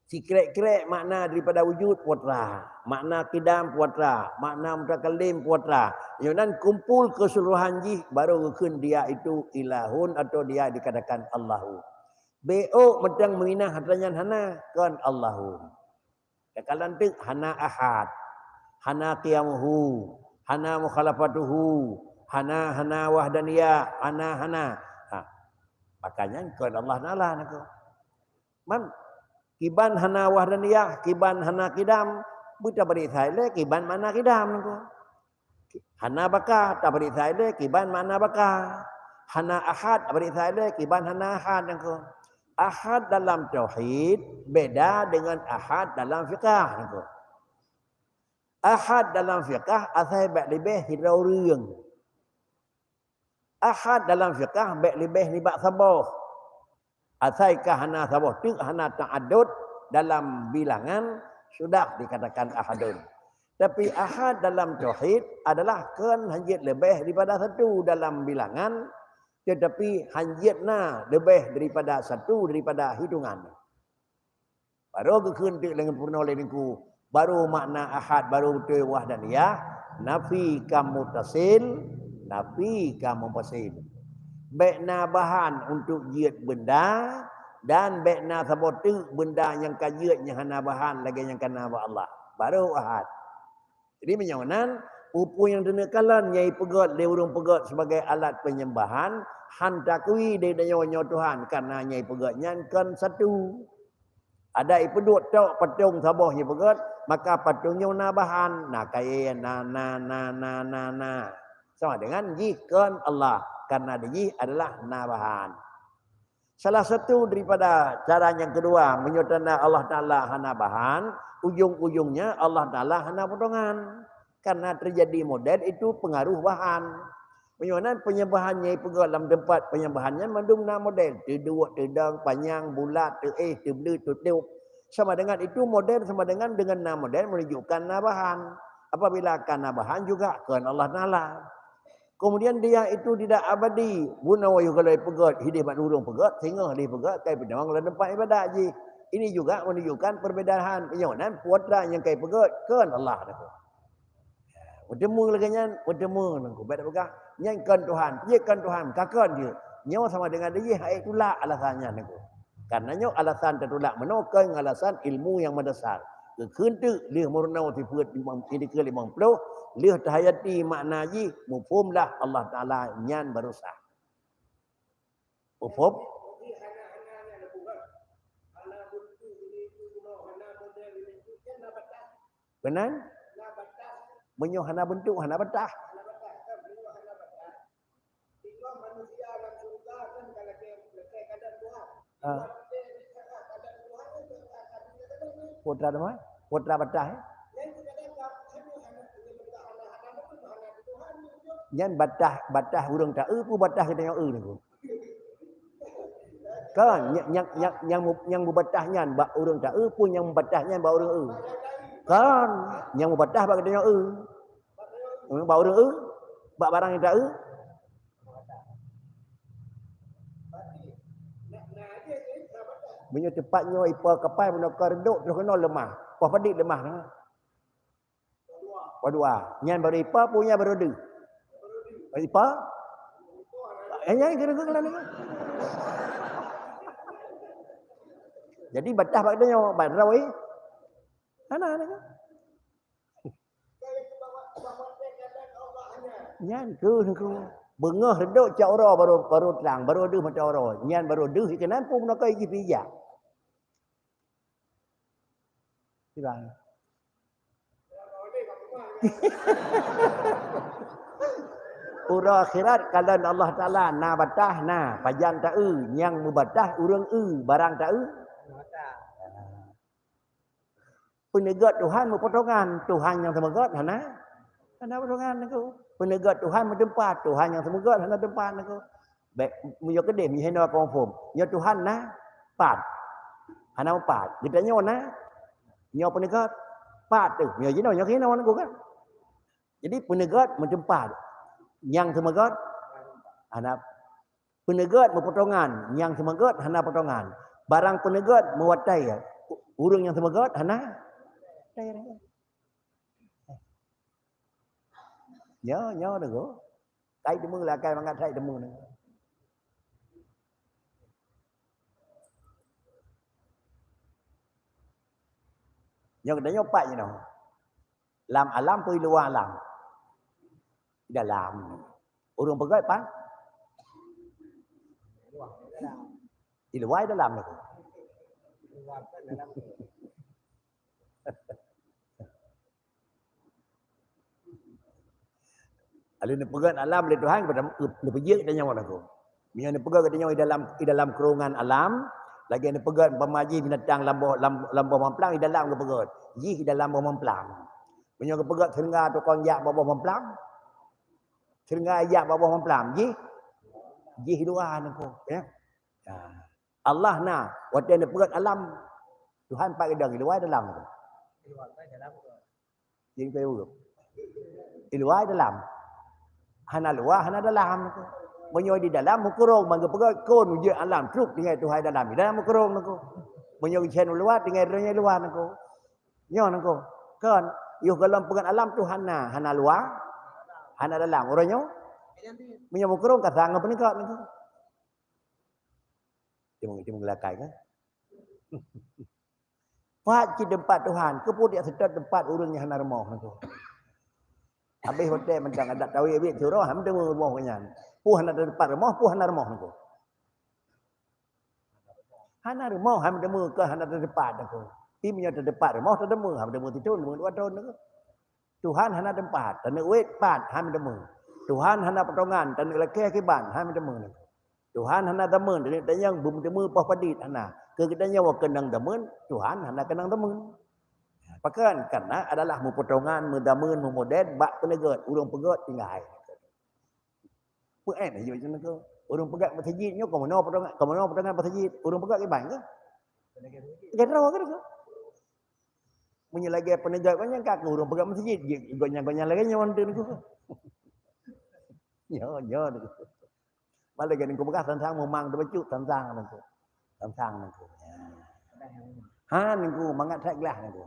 Sikrek-krek makna daripada wujud peue atra, makna kidam peue atra, makna mutakallim peue atra. Nyoe nan kumpul keseluruhan jih baru geukheun dia itu ilahun atau dia dikatakan Allahu. Bék mantong meuinah atra nyan hana, kon Allahu. Takalon teuk hana ahad, hana qiyamuhu, hana mukhalafatuhu, hana, hana wahdaniyah, hana, hana. Ha. Makanya kon Allah Taala nangku. Man, kiban hana wahdaniyah, kiban hana kidam, beutabari sai lé kiban makna kidam nangku. Hana baka, tabari sai lé kiban makna baka. Hana ahad, tabari sai lé kiban hana ahad nangku. Ahad dalam tauhid beda dengan ahad dalam fiqah nangku. Ahad dalam fiqah asai bék leubeh sidroe ureueng. Ahad dalam fiqah bék leubeh nibak saboh. Asai ka hana saboh teuk, hana ta'adud dalam bilangan, sudah dikatakan ahadun. Tapi ahad dalam tauhid adalah kon hanjeuet leubeh daripada satu dalam bilangan, tetapi hanjeuet na leubeh daripada satu daripada hitungan. Baru geukheun teuk lé ngon peurunoe lé nangku, baru makna ahad, baru beutôi wahdaniyah, nafi ka muttasil, nafi ka munfasil. Bék na bahan untuk jeuet beunda, dan bék na saboh teuk beunda nyang ka jeuet nyang hana bahan lagée nyang ka na bak Allah. Baru ahad. Jadi meunyoe meunan, peue-peue nyang teuneuk kalon nyang ipeugét lé ureuëng peugét sibagai alat penyembahan, han takui di tanyoe nyoe Tuhan, karena nyang ipeugét nyan kon satu. Ada ipeuduek tok patong saboh nyang ipeugét, maka patong nyoe na bahan, na kayée, na, na, na, na, na, na. Sama dengan jih kon Allah, karena di jih adalah na bahan. Salah satu daripada cara yang kedua, meunyoe tanda Allah Taala hana bahan, ujung-ujungnya Allah Taala hana potongan. Karena terjadi model itu pengaruh bahan. Meunyoe nan penyembahan nyang peugah lam tempat penyembahan nyan mandum na model, teuduek, teudong, panyang, bulat, teuéh, teubleut, tutup. Sama dengan itu model sama dengan, dengan na model menunjukkan na bahan. Apabila ka na bahan juga kon Allah Taala. Kemudian dia itu tidak abadi. Bunoe yoh golom peugét, hideh bak ureuëng peugét, singoh hideh peugét, kai peudong lam tempat ibadat jih. Ini juga menunjukkan perbedaan. Meunyoe nan putra nyang kai peugét, kon Allah dah. Meuteumé lagée nyan, meuteumé nangku. Bék peugah, nyan kon Tuhan. Jih kon Tuhan, ka kon jih. Nyoe sama dengan jih hai tulak alasan nyan nangku. Karena nyoe alasan teutulak meunoe kon alasan ilmu nyang meudasar. Keu kheun teuk lheueh meurunoe sifeuet limong, i dikeue limong ploh, lheueh tahayati makna jih, muphom lah Allah Taala nyan baru sah. Muphom? Keunan? Meunyoe hana beuntuk, hana batas. Ha. Putra teuma? Putra batas, eh? Nyan batas, batas ureuëng taeu peue batas geutanyoe eu nangku? Kan, nyang, nyang, nyang, nyang mu-, nyang meubatas nyan bak ureuëng taeu peue nyang meubatas nyan bak ureuëng eu? Kan, nyang meubatas bak geutanyoe eu. Hmm, bak ureuëng eu, bak barang nyang taeu. Meunyoe teumpat nyoe ipa kapai, meunyoe ka reudok, troh keunoe leumah. Poh padit leumah na. Poh dua. Nyan baru ipa, peue nyan baru deuh. Ipa? Eh, nyan kira-kira lah ni. Jadi, batas bak geutanyoe, bak droe. Hana, hana. Nyan keuh nangku. Beungoh reudok cot uroe baru, baru trang, baru deuh mata uroe. Nyan baru deuh keunan peue meunokoi jih pijak. Sibang. Uroe akhirat kalon Allah Taala na batas na, pajan taeu, nyang meubatas ureuëng eu, barang taeu. Peuneugét Tuhan meupotongan, Tuhan nyang seumeugét hana, hana potongan nangku. Peuneugét Tuhan meuteumpat, Tuhan nyang seumeugét hana teumpat nangku. Bék, meunyoe keudeh, meunyoe hinoe ka muphom. Nyoe Tuhan na, pat. Hana meupat. Geutanyoe na, nyoe peuneugét, pat teuh. Meunyoe jinoe, nyoe keunoe nangku kan. Jadi peuneugét meuteumpat. Nyang seumeugét hana. Peuneugét meupotongan, nyang seumeugét hana potongan. Barang peuneugét meuwatée, ureuëng nyang seumeugét hana watée. Nyoe, nyoe nangku. Kai teumé lah, kai mangat sai teumé nangku. Nyoe geutanyoe pat jinoe. Lam alam peue i luwa alam? I dalam. Ureuëng peugét pat? I luwa, i dalam nangku. Lalu neupeugét alam lé Tuhan, neupeujeuet geutanyoe nangku. Meunyoe neupeugét geutanyoe i dalam, i dalam keurungan alam, lagée neupeugét umpama jih binatang lam boh, lam, lam boh mamplam, i dalam geupeugét. Jih i dalam boh mamplam. Meunyoe geupeugét seureuga tukang jak bak boh mamplam, seureuga jak bak boh mamplam, jih, jih i luwa nangku, ya. Ha. Allah na, watée neupeugét alam, Tuhan pat geudong, i luwa dalam nangku. Jih keu ureuëng. I luwa dalam. Hana luwa, hana dalam. Meunyoe di dalam meukurong, ban geupeugét kon ujeuen alam, trok tinggai Tuhan dalam. Di dalam meukurong nangku. Meunyoe geucen u luwa, tinggai droe nyoe luwa nangku. Nyoe nangku. Kon, yoh golom peugét alam Tuhan na, hana luwa, hana dalam. Uroe nyoe, meunyoe meukurong ka sang ngon peuneugét nangku. Cuma, cuma geulakai kan? Pat cit teumpat Tuhan, keupeue dak seutôt teumpat ureuëng nyang hana rumoh nangku. Habéh watée mantong adat tawi biet surah, hana teumé rumoh nyan. Peue hana teumpat rumoh, peue hana rumoh nangku. Hana rumoh, hana teumé keu hana teumpat nangku. Tapi meunyoe teumpat rumoh, teumé, hana teumé sithon, teumé dua thon nangku. Tuhan hana teumpat, taneuk wét pat hana teumé. Tuhan hana potongan, taneuk lakée kiban, hana meuteumé. Tuhan hana teumé, taneuk tanyong beumeuteumé poh padit, hana. Keu geutanyoe keunong teumé, Tuhan hana keunong teumé. Pakon? Karena adalah meupotongan, meuteumé, meumodel bak peuneugét, ureuëng peugét tinggai. Peuet laju macam tu. Ureuëng peugét meuseujid nyoe, kamoe potongan, kamoe potongan meuseujid. Ureuëng peugét kiban ke? Lagée droe ke tu? Meunyoe lagée peuneugét, gobnyan ka keu ureuëng peugét meuseujid, gobnyan-gobnyan lagée nyoe tu. Nyoe, nyoe tu. Malah gani ku peugah tantang memang tu bacut tantang tu. Tantang tu. Ha, nunggu mangat that gelah nunggu.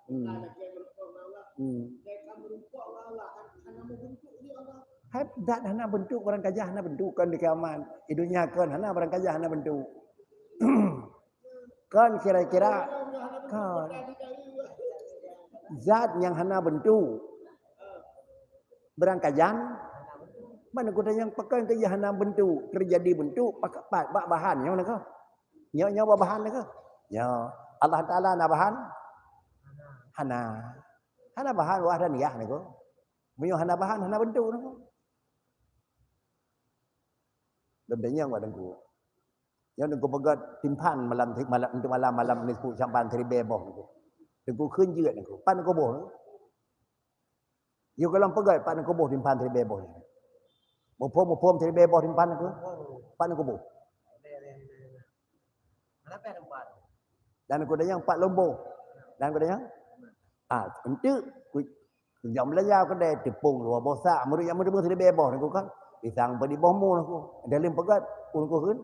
Hmm. Hmm. Hai, zat hana bentuk, barang kajah hana bentuk, kon di kiamat. Di dunia kon hana barang kajah hana bentuk. Kon kira-kira, kon. Zat nyang hana bentuk. Barang kajah, mana kuda nyang pakon kajah hana bentuk, terjadi bentuk, pak-, pak-, bak bahan nyoe niko. Nyoe, nyoe bak bahan niko. Nyoe, Allah Taala na bahan? Hana. Hana bahan wahdaniyah niko. Meunyoe hana bahan, hana bentuk niko. Dan tanyong bak Teungku. Nyoe Teungku peugét timphan malam, malam, untuk malam, malam ni sepuluh sampan siribée boh Teungku. Teungku kheun jeuet Teungku. Pat Teungku boh? Yôh gohlom peugét pat Teungku boh timphan siribée boh nyan. Muphom-muphom siribée boh timphan Teungku? Pat Teungku boh? Dan Teungku tanyong pat lom boh? Dan Teungku tanyong? Ah, enteuk ku, ku jak beulanja u keudè, teupông dua boh sak, meureuek nyang meudeumeung siribée boh Teungku kan? Pisang padit boh mu Teungku. Dalem peugét, Teungku kheun?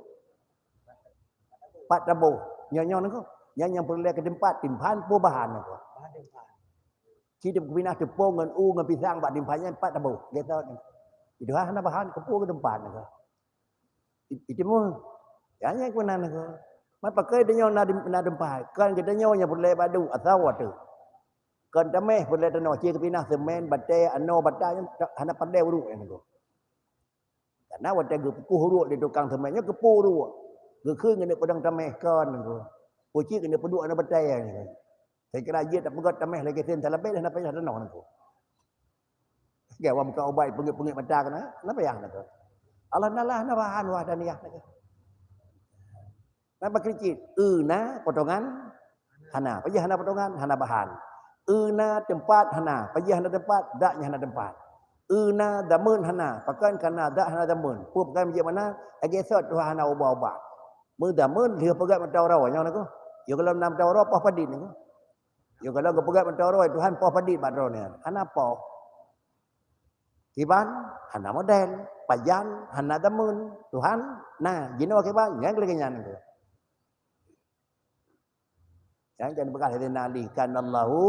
Pat taboh. Nyoe, nyoe Teungku. Nyan nyang peureulée keu teumpat, timphan peue bahan Teungku. Ci teupinah teupông ngon u ngon pisang bak timphan nyan pat taboh. Gét that nyan. Itu hana bahan, keupeue keu teumpat Teungku. I-, itu mu. Nyan nyang keunan Teungku. Mat pakai tanyoe na di-, na teumpat. Kan geutanyoe nyang peureulée bak duek, asai watée. Kon tameh peureulée tanoh, ci teupinah semen, batée, anoe, bata nyan ta-, hana pandai ureuëng nyan Teungku. Karena watée geupeukôh uruek di tukang semen nyoe, geupeu uruek. Geukheun keuneuk peudong tameh kon Teungku. Pucit keuneuk peuduek aneuk batée nyoe. Saya kira jeuet tapeugét tameh lagée sen talabeh dah na payah tanoh Teungku. Gawam ka ubat peungét-peungét mata keunan, na payah Teungku. Allah Taala na bahan wahdaniyah Teungku. Na bakri cit, eu na potongan hana. Pajan hana potongan, hana bahan. Eu na teumpat hana. Pajan hana teumpat, dak nyang hana teumpat. Eu na dameun hana. Pakon kana dak hana dameun. Peue pakon jeuet mana? Lagée sot tuha hana ubah-ubah. Meudameun lheueh peugét mata uroe nyoe Teungku. Yôh gohlom na mata uroe poh padit Teungku. Yôh gohlom geupeugét mata uroe Tuhan poh padit bak droeneuh. Hana poh. Kiban hana model, pajan hana dameun. Tuhan na jinoe kiban nyang lagée nyan Teungku. Nyang jan peugah lé Saidina Ali, "Kanallahu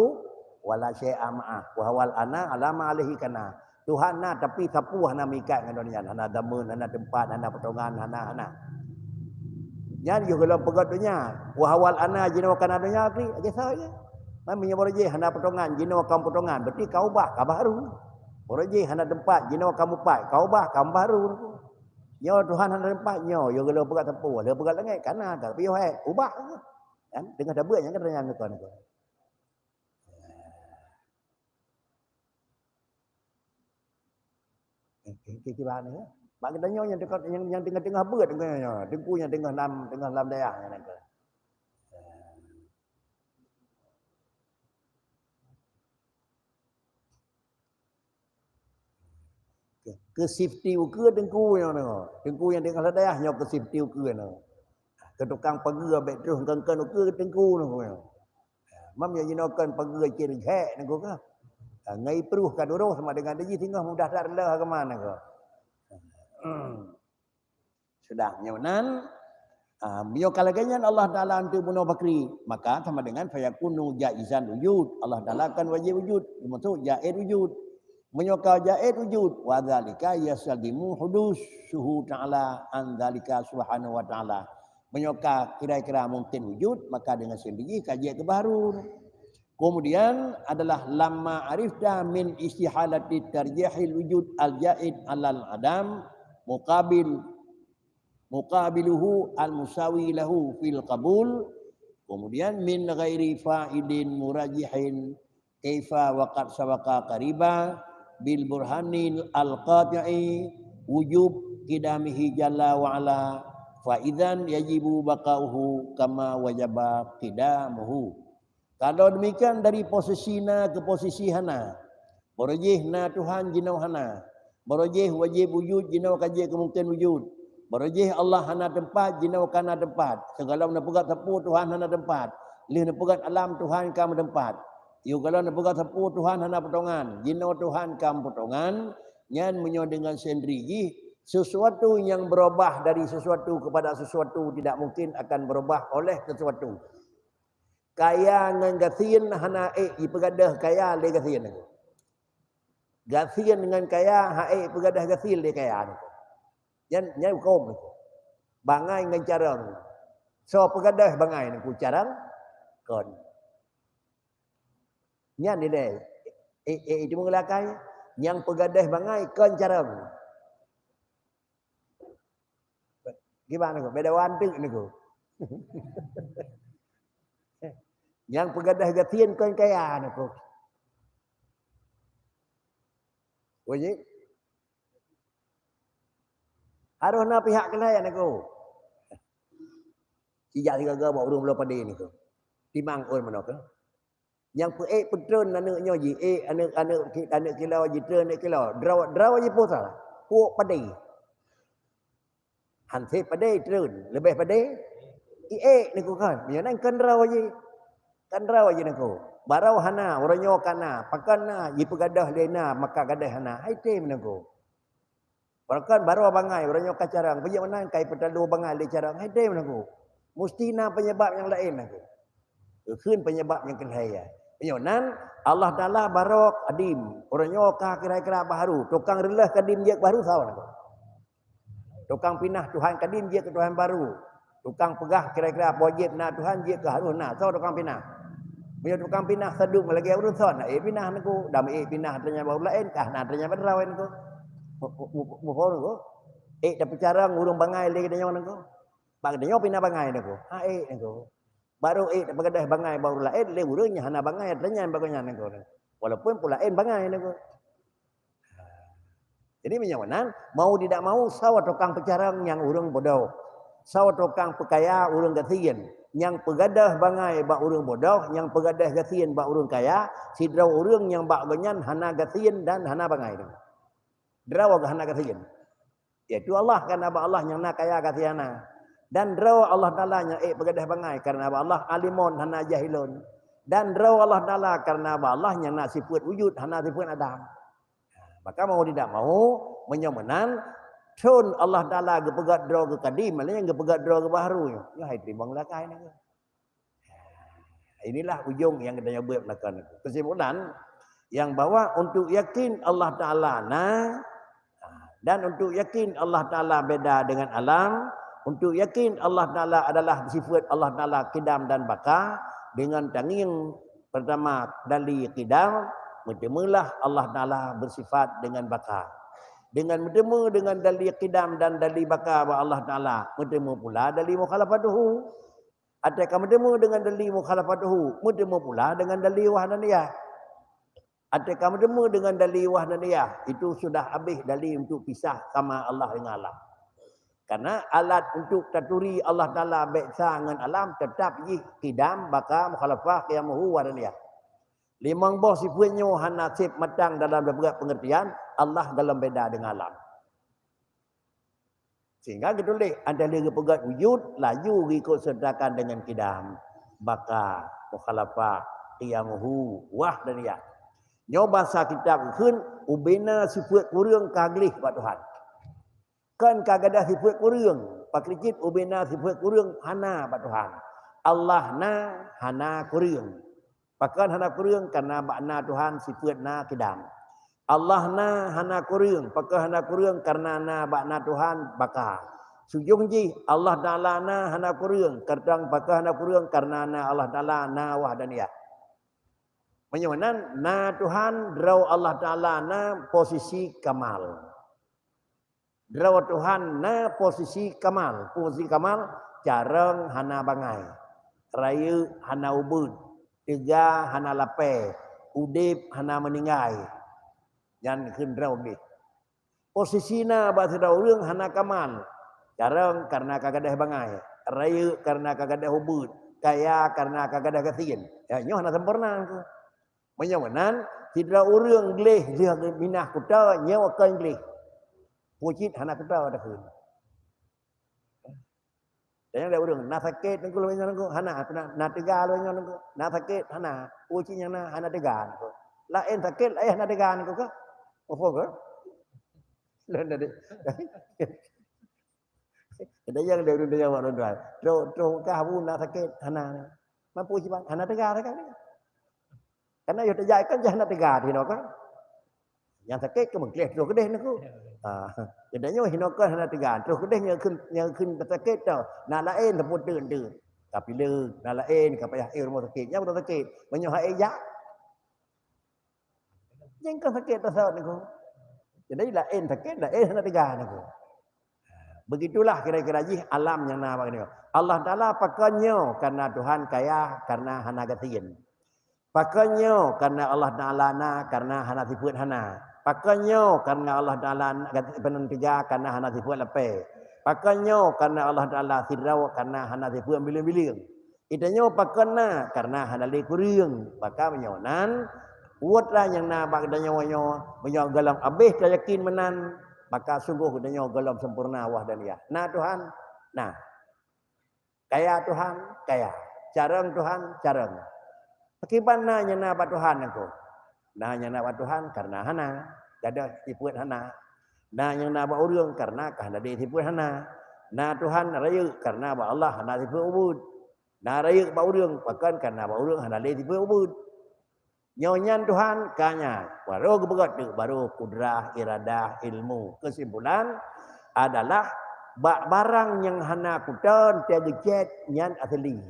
wa la syai'a ma'ah, wa huwal ana ala ma alaihi kana." Tuhan na, tapi sapeue hana meuikat ngon donya nyan, hana dameun, hana teumpat, hana potongan, hana, hana. Nyan yôh gohlom peugét donya, wa huwal ana jinoe kana donya, lagée saja. Man meunyoe barô jih hana potongan, jinoe kon potongan, berarti ka ubah, ka baru. Barô jih hana teumpat, jinoe kon mupat, ka ubah, ka baru. Nyoe Tuhan hana teumpat, nyoe yôh gohlom peugét sapeue, lheueh peugét langét, kana, tapi yôh hai, ubah. Kan? Teungoh tabeuet nyang ka tanyong keu kon. Oke, oke, kiban ya. Bak geutanyoe nyang dekat, nyang, nyang teungoh-teungoh beuet, teungoh nyoe, Teungku nyang teungoh lam, teungoh lam dayah nyan ke. Ke, ke safety ukeue Teungku nyoe, Teungku nyang teungoh lam dayah nyoe ke safety ukeue nyoe. Ke tukang pageue bèk troh kon-kon ukeue Teungku nyoe. Mam nyang jinoe kon pageue cit gèt Teungku ka. Ha, ngai pruh ka duroh sama dengan diji singoh mudah that leuh agama Teungku. Sudah nyoe nan, ha, meunyoe ka lagèe nyan Allah Taala enteuk bunoe bakri, maka sama dengan fayakunu jaizan wujud. Allah Taala kan wajib wujud, termasuk jaiz wujud. Meunyoe ka jaiz wujud, wa dzalika yastalzimu hudusuhu ta'ala an dzalika subhanahu wa ta'ala. Meunyoe ka kira-kira mungkin wujud, maka dengan sendiri ka jeuet keu baru. Kemudian adalah lamma arifta min istihalati tarjihil wujud al-jaid alal adam muqabil, muqabiluhu al-musawi lahu fil qabul. Kemudian min ghairi fa'idin murajihin Kaifa wa qad sabaqa qariba bil burhanil al-qati'i wujub qidamihi jalla wa ala, fa idzan yajibu baqa'uhu kama wajaba qidamuhu. Kalau demikian, dari posisi na ke posisi hana, baroe jih na Tuhan jinoe hana, baroe jih wajéb wujud jinoe ka jeuet keu mungken wujud, baroe jih Allah hana teumpat jinoe ka na teumpat. Sigohlom neupeugah sapeue Tuhan hana teumpat, lheueh neupeugah alam Tuhan ka meuteumpat. Yôh gohlom neupeugah sapeue Tuhan hana potongan, jinoe Tuhan ka meupotongan. Nyan meunyoe deungon sendiri jih, sesuatu yang berubah dari sesuatu kepada sesuatu tidak mungkin akan berubah oleh sesuatu. Kaya ngon gasien hana ék jipeugadôh kaya lé gasien. Gasien ngon kaya hana ék peugadôh gasien lé kaya. Nyan, nyan huköm. Bangai ngon carông. Soe peugadôh bangai ngon carông? Kon. Nyan dilée. Eh, eh, itu mengelakkai. Nyang peugadôh bangai kon carông. Kiban niko, beda wanteuk niko. Nyang peugadôh gasien kon kaya niko. Wajib. Harôh na pihak keuhai niko. Sijak sigaga bak ureuëng bloe padé niko. Timang ôn meunoe ke. Nyang peuék peutreun aneuëk nyoe jiék aneuëk, aneuëk ki-, aneuëk kilo jitreun aneuëk kilo. Droe, droe jipoh salah. Puek padé. Hansé padé treun, leubeh padé iék niko kan. Meunyoe nan kan droe jih. Kan droe jih niko. Barô hana, uroe nyoe ka na, pakon na, jipeugadôh lé na, maka gadôh hana. Hai tem niko. Bahkan barô bangai, uroe nyoe ka carông, peujeuet meunan kai peutaloe bangai lé carông, hai tem niko. Musti na penyebab nyang laén niko. Kheun penyebab nyang keuhai ya. Meunyoe nan, Allah Taala barô kadim, uroe nyoe ka kira-kira baharu, tukang reuleueh kadim jeuet baharu sawa niko. Tukang pinah Tuhan kadim jeuet keu Tuhan baru. Tukang peugah kira-kira wajéb na Tuhan jeuet keu harôh na. Soe tukang pinah? Meunyoe tukang pinah sadum lagée ureuëng soe na ék pinah niko, dam ék pinah teuranyang baru laén kah na teuranyang baru laén niko. Mu-, mu-, mu-, muphom niko. Ék tapeucarông ureuëng bangai lé geutanyoe niko. Bak geutanyoe pinah bangai niko. Ha ék niko. Barô ék tapeugadôh bangai baru laén lé ureuëng nyang hana bangai teuranyang baru nyan niko. Walaupun pula laén bangai niko. Jadi meunyoe meunan, mau tidak mau, sawa tukang peucarông nyang ureuëng bodoh. Sawa tukang peukaya ureuëng gasien. Nyang peugadôh bangai bak ureuëng bodoh, nyang peugadôh gasien bak ureuëng kaya, sidroe ureuëng nyang bak gobnyan hana gasien dan hana bangai. Droe hana gasien. Yaitu Allah, karena bak Allah nyang na kaya gasien na. Dan droe Allah Taala nyang ék peugadôh bangai, karena bak Allah alimon hana jahilon. Dan droe Allah Taala, karena bak Allah nyang na sifeuet wujud, hana sifeuet adam. Maka mau tidak mau, meunyoe meunan, thon Allah Taala geupeugét droe geukadim, malah nyang geupeugét droe geubaharu nyoe. Nyoe hai teurimong lakée nyoe. Inilah ujong nyang geutanyoe buet meulakan. Kesimpulan, yang bahwa untuk yakin Allah Taala na, dan untuk yakin Allah Taala beda dengan alam, untuk yakin Allah Taala adalah sifat Allah Taala kidam dan baka, dengan tangieng pertama dali kidam, meuteumeulah Allah Taala bersifat dengan baka. Dengan meuteumeu dengan dali kidam dan dali baka bak Allah Taala, meuteumeu pula dali mukhalafatuhu. Até ka meuteumeu dengan dali mukhalafatuhu, meuteumeu pula dengan dali wahdaniyah. Até ka meuteumeu dengan dali wahdaniyah, itu sudah habéh dali untuk pisah sama Allah dengan alam. Karena alat untuk taturi Allah Taala bék sa ngon alam, tetap jih kidam, baka, mukhalafah, qiyamuhu, wahdaniyah. Limong boh sifat nyoe hana sép matang dalam beureukat pengertian, Allah golom beda dengan alam. Sehingga geutuléh, antara geupeugét wujud, laju geuikot sertakan dengan kidam, baka, mukhalafah, qiyamuhu, wahdaniyah. Nyoe basa kitab geukheun, ubena sifat kureueng ka gleh bak Tuhan. Kon ka gadôh sifat kureueng, pakri cit ubena sifat kureueng hana bak Tuhan. Allah na, hana kureueng. Pakon hana kureueng? Karena bak na Tuhan sifat na kidam. Allah na hana kureueng, pakon hana kureueng? Karena na bak na Tuhan baka. Sujong jih, Allah Taala na hana kureueng, karena pakon hana kureueng? Karena na Allah Taala na wahdaniyah. Meunyoe nan, na Tuhan, droe Allah Taala na posisi kamal. Droe Tuhan na posisi kamal. Posisi kamal, carông hana bangai, rayeuk hana ubeut, teuga hana lapée, Udeb hana meuninggai. Nyan kheun droe gleh. Posisi na bak sidroe ureuëng hana kamal. Carông kareuna ka gadôh bangai, rayeuk kareuna ka gadôh ubeut, kaya kareuna ka gadôh gasien. Ya, nyoe hana sempurna nangku. Meunyoe meunan, sidroe ureuëng gleh lheueh minah kuta, nyoe kon gleh. Peue cit hana kuta takheun. Dan nyang lé ureuëng, na sakét nangku lôn nyoe nangku, hana, na, na teuga lôn nyoe nangku, na sakét, hana. Peue cit nyang na, hana teuga nangku. Laén sakét, laén hana teuga nangku kah? Muphom kah? Lôn tadi. Ada nyang lé ureuëng tanya mak lôn tuan. Troh, troh Mekah bu na sakét, hana. Mampu siban, hana teuga, teuga. Karena yoh teujak kan jah na teuga di noe kan. Nyang sakét keu meugleh troh keudeh nangku. Ha. Jadi nyoe hinoe kan hana teuga, troh keudeh nyang kheun, nyang kheun sakét tau. Na laén teupeu teun-teun. Ka pileung, na laén ka payah éh rumoh sakét. Nyang beutôi sakét. Meunyoe hai jak. Nyang kan sakét teusot nangku. Jadi laén sakét, laén hana teuga nangku. Begitulah kira-kira jih alam nyang na bak nyoe. Allah Taala pakon nyoe karena Tuhan kaya karena hana gasien. Pakon nyoe karena Allah Taala na karena hana sifeuet hana. Pakon nyoe karena Allah Taala na geupeuneunteuga karena hana sifeuet lapée. Pakon nyoe karena Allah Taala sidroe karena hana sifeuet bileung-bileung. Geutanyoe pakon na karena hana lé kureueng. Maka meunyoe nan, buet lah nyang na bak geutanyoe nyoe, meunyoe gohlom abéh tayakin meunan, maka sunggoh geutanyoe gohlom sempurna wahdaniyah. Na Tuhan? Na. Kaya Tuhan? Kaya. Carông Tuhan? Carông. Pakriban na nyang na bak Tuhan nangku? Na nyang na bak Tuhan karena hana, gadôh sifeuet hana. Na nyang na bak ureuëng karena ka hana lé sifeuet hana. Na Tuhan rayeuk karena bak Allah hana sifeuet ubeut. Na rayeuk bak ureuëng pakon karena bak ureuëng hana lé sifeuet ubeut. Nyoe nyan Tuhan ka nyan, barô geupeugah teuk, barô kudrah, iradah, ilmu. Keusimpulan adalah bak barang nyang hana kuto teuh geucét nyan asli.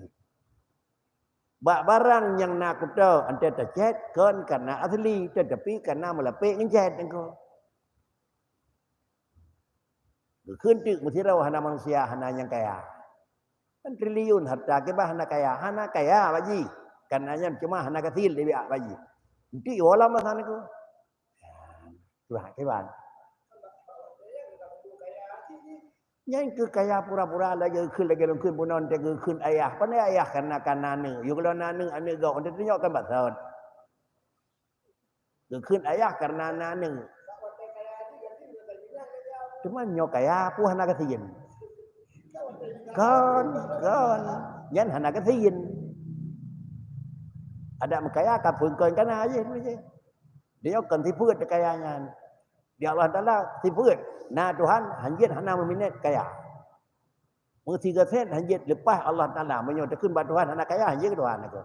Bak barang nyang na kuto teuh tacét kon karena asli, tetapi karena meulapék ngon cét nangku. Geukheun teuk meusidroe hana manusia hana nyang kaya. Kan triliun harta kiban hana kaya, hana kaya bak jih. Karena nyan cuma hana gasil dibiak bak jih. Enti wolam masa niku. Tuhan kiban. Nyan keu kaya pura-pura lagée geukheun lagée lôn kheun bunoe teuh geukheun ayah. Pane ayah karena ka na aneuk. Yôh lôn na aneuk, aneuk gob, teuh tunyok kan basot. Geukheun ayah karena na aneuk. Cuma nyoe kaya peue hana gasien. Kon, kon. Nyan hana gasien. Adak meukaya ka peungkon kana jih tu jih. Dia kon sifeuet kaya nyan. Di Allah Taala sifeuet. Na Tuhan hanjeuet hana meuminét kaya. Meusigoe sét hanjeuet leupah Allah Taala. Meunyoe takheun bak Tuhan hana kaya, hanjeuet keu Tuhan aku.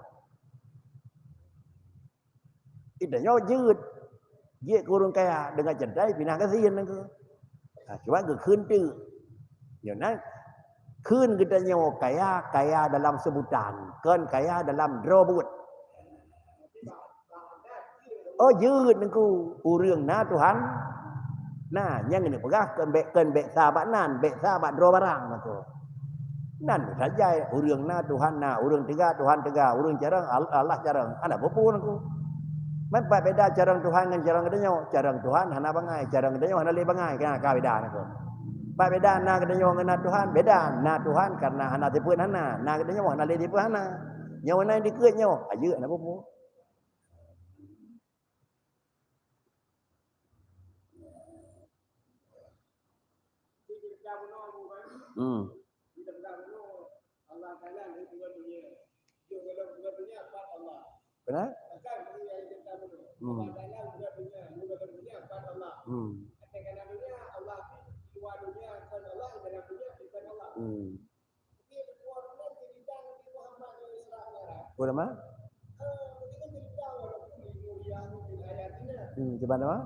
Geutanyoe jeuet, jeuet keu ureuëng kaya deungon ceudai pinah gasien nangku. Ha, cuba geukheun teuk. Nyoe nan kheun geutanyoe kaya, kaya dalam seubutan, kon kaya dalam droe buet. Oh jeuet nangku, ureuëng na Tuhan na, nyang geuneuk peugah kon bék, kon bék sa bak nan, bék sa bak droe barang nangku. Nan saja ureuëng na Tuhan na, ureuëng teuga Tuhan teuga, ureuëng carông Al-, Allah carông, hana peue-peue nangku. Man pat beda carông Tuhan ngon carông geutanyoe, carông Tuhan hana bangai, carông geutanyoe hana lé bangai, ka, ka beda nangku. Pat beda na geutanyoe ngon na Tuhan, beda, na Tuhan karena hana sifeuet hana, na geutanyoe hana lé sifeuet hana. Nyoe na dikeue nyoe, ayeuk hana peue-peue. Hmm. Benar? Hmm. Hmm. Hmm. Peue nama? Hmm, kiban nama?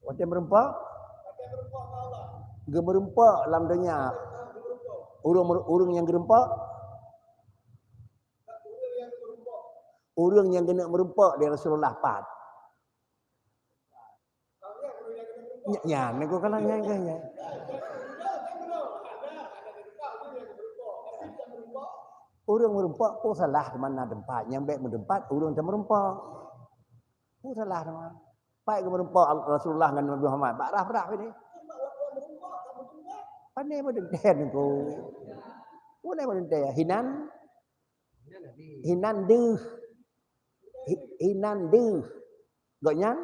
Watée meureumpok? Geumeureumpok lam donya. Ureuëng, ureuëng nyang geureumpok? Ureuëng nyang geuneuk meureumpok lé Rasulullah pat? Nya-, nyan, nyan, nyan. Ureuëng meurumpok peue salah teuma na teumpat, nyang bék meuteumpat ureuëng teumeurumpok. Peue salah teuma? Pai geumeureumpok Rasulullah ngon Nabi Muhammad bak rah-rah ini. Pane meudenteng ko. Pane meudenteng hinan. Hinan deuh. Hi- Hinan deuh. Gobnyan.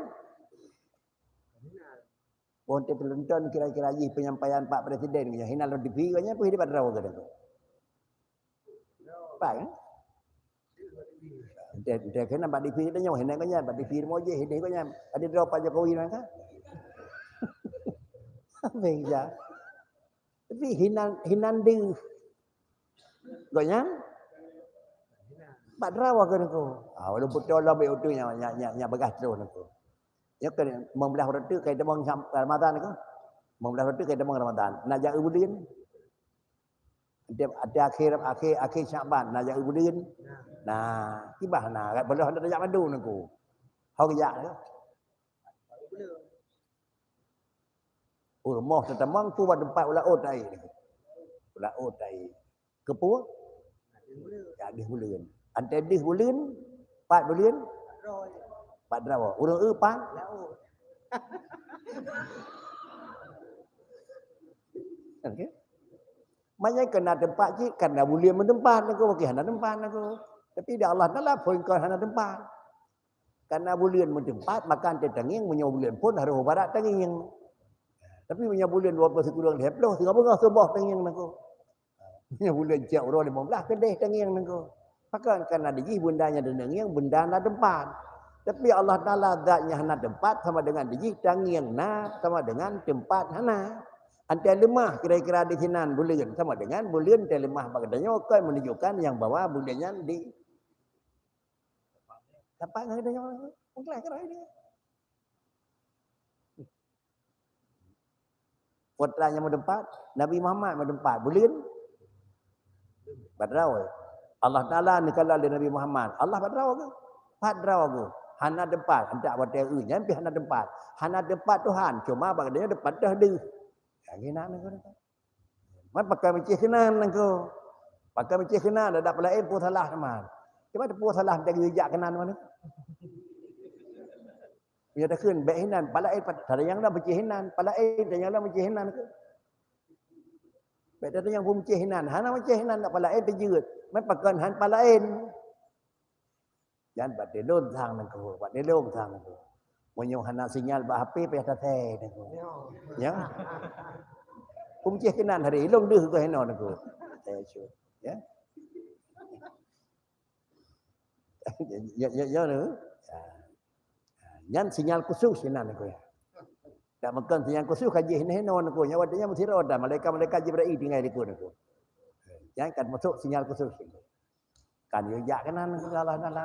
Wong teutelonton kira-kira jih penyampaian Pak Presiden, hinan lom TV gobnyan pih dipat droe geuh. Pak kan? Dia, dia kena bak TV kita nyoh, hinan gobnyan, bak TV rumoh jih, hinan gobnyan. Ada droe Pak Jokowi nang ka? Beda. Tapi hinan, hinan deuh. Gobnyan? Bak droe geuh nangko. Ah, walaupun tolong baik utu nya, nya, nya, nya bagah terus nangko. Ya kan, lima belas uroe tu kai teumong Ramadan nangko. Lima belas uroe tu kai teumong Ramadan. Nak jak buleuen. Di, di akhir, akhir, akhir Syaban, nak jak buleuen. Nah, tibah na, kat beuloh hana tajak mandum nangko. Hok jak tu. Rumoh teutamong tu bak teumpat ulah ot ai. Ulah ot ai. Keupeue? Jak deuh buleuen. Antara deuh buleuen, pat buleuen, pat droe. Ureuëng eu pat? Okey. Maknanya kena teumpat cit, karena buleuen meuteumpat nangko, bagi hana teumpat nangko. Tapi di Allah Taala phon kon hana teumpat. Karena buleuen meuteumpat, maka ante tangieng meunyoe buleuen phon harôh barat tangieng. Tapi meunyoe buleuen dua ploh sikureueng lhèe ploh, singoh beungoh suboh tangieng nangko. Meunyoe buleuen cok uroe lima belas keudeh tangieng nangko. Pakon karena di jih benda nyang tangieng benda na teumpat. Tapi Allah Taala zat nyang hana teumpat sama dengan di jih tangieng na sama dengan teumpat hana. Ante leumah kira-kira di sinan buleuen sama dengan buleuen ante leumah bak geutanyoe kon menunjukkan nyang bahwa buleuen nyan di Teumpat ngon geutanyoe, meukeulaih keudroe dia. Putra nyang meuteumpat, Nabi Muhammad meuteumpat. Buleuen? Bak droe. Allah Taala neukalon lé Nabi Muhammad. Allah bak droe geuh? Bak droe geuh. Hana teumpat. Hantak watèe eu nyan pih hana teumpat. Hana teumpat Tuhan. Cuma bak geutanyoe teumpat teuh deuh. Lagèe na nangko. Man pakai meucéh keunan nangko. Pakai meucéh keunan, dak palaén peue salah teuma. Cuma peue salah meucéh jak keunan mana? Ya takheun bèk hinan, palaén tanyong lam meucéh hinan, palaén tanyong lam meucéh hinan ke. Bèk tanyong peue meucéh hinan, hana meucéh hinan dak palaén teujeuet. Man pakon han palaén. Nyan bak tilôn sang nangko, bak tilôn sang nangko. Meunyoe hana sinyal bak H P payah tasèe nangko. Ya. Peumeucéh keunan hari ilôn deuh keu hinoe nangko. Eh, syu. Ya. Ya, ya, ya, ya, tu. Ya. Nyan sinyal khusus sinan nangko ya. Tak makan sinyal khusus ka jih hinoe nangko. Nyan watèe nyan meusidroe dah malaikat-malaikat Jibril tinggai di nangko. Nyan kan masuk sinyal khusus. Kan yue jak keunan keu Allah Taala.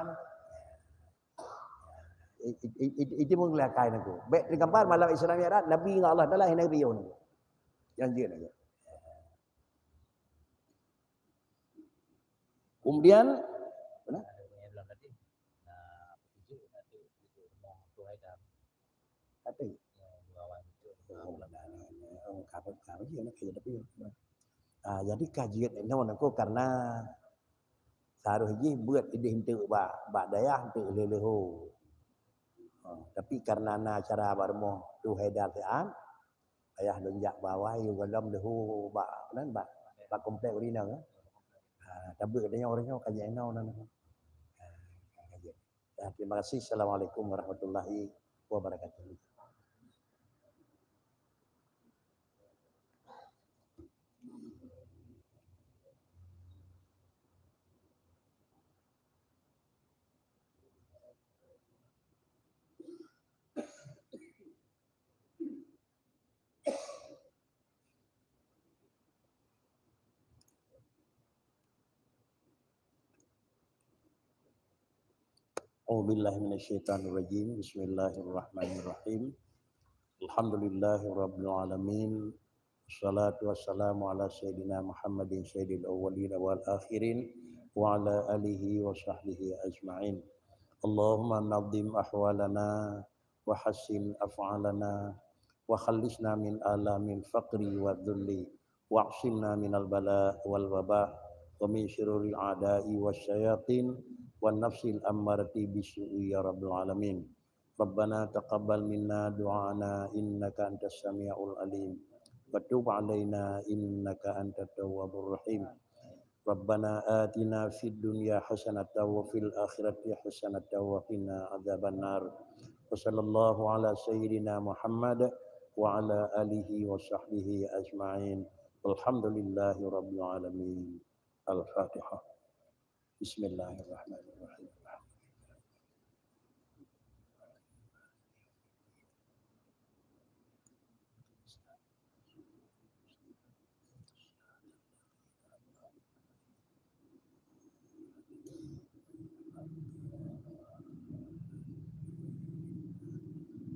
I-, i-, i-, i-, itu menggelakkan aku. Baik tergambar malam Isra Mi'raj, Nabi dengan Allah Taala, Nabi Yunus. Janji Nabi. Kemudian, mana? Kata. Ah, jadi ka jeuet inoe nangko karena saroh jih beuet idéh enteuk bak, bak dayah enteuk leuleho. Ha, tapi karena na acara bak rumoh Tu Haidar Sian, ayah lôn jak bawai, yue gohlom leuho bak, nan bak, bak komplek ureueng inong, eh. Ha, tabeuet tanyoe ureueng nyoe ka jeuet inoe nan. Ha, ka jeuet. Ya, terima kasih. Assalamualaikum warahmatullahi wabarakatuh. أعوذ بالله من الشيطان الرجيم. بسم الله الرحمن الرحيم. الحمد لله رب العالمين. والصلاة والسلام على سيدنا محمد سيد الأولين والآخرين وعلى آله وصحبه أجمعين. اللهم نظم أحوالنا وحسن أفعالنا وخلصنا من آلام الفقر والذل واعصمنا من البلاء والوباء wa min syururil a'da'i wasyayatin, wan nafsil ammarati bisu'i ya rabbal alamin. Rabbana taqabbal minna du'ana innaka antas samiul alim, wa tub alaina innaka antat tawwabur rahim. Rabbana atina fid dunya hasanatan wa fil akhirati hasanatan wa qina adzabannar. Wa sallallahu ala sayyidina Muhammad wa ala alihi wa sahbihi ajma'in. Walhamdulillahi rabbil alamin. Al-Fatihah. Bismillahirrahmanirrahim.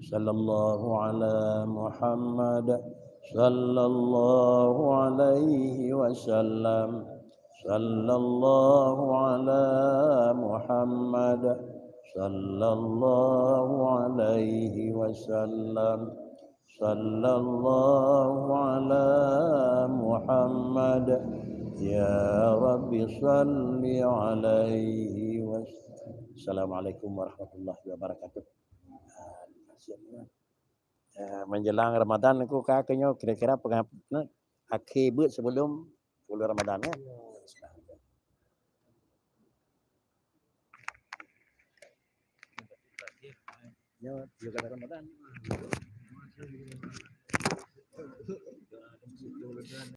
Sallallahu ala Muhammad, sallallahu alaihi wasallam, sallallahu ala Muhammad, sallallahu alaihi wasallam, sallallahu ala Muhammad, ya Rabbi salli alaihi wasallam. Assalamualaikum warahmatullahi wabarakatuh. Ah, siap, ya. Eh, menjelang Ramadan aku ka keu nyoe kira-kira peugah, na, akhé beuet sebelum bulan Ramadan, ya. Ya, juga Ramadan.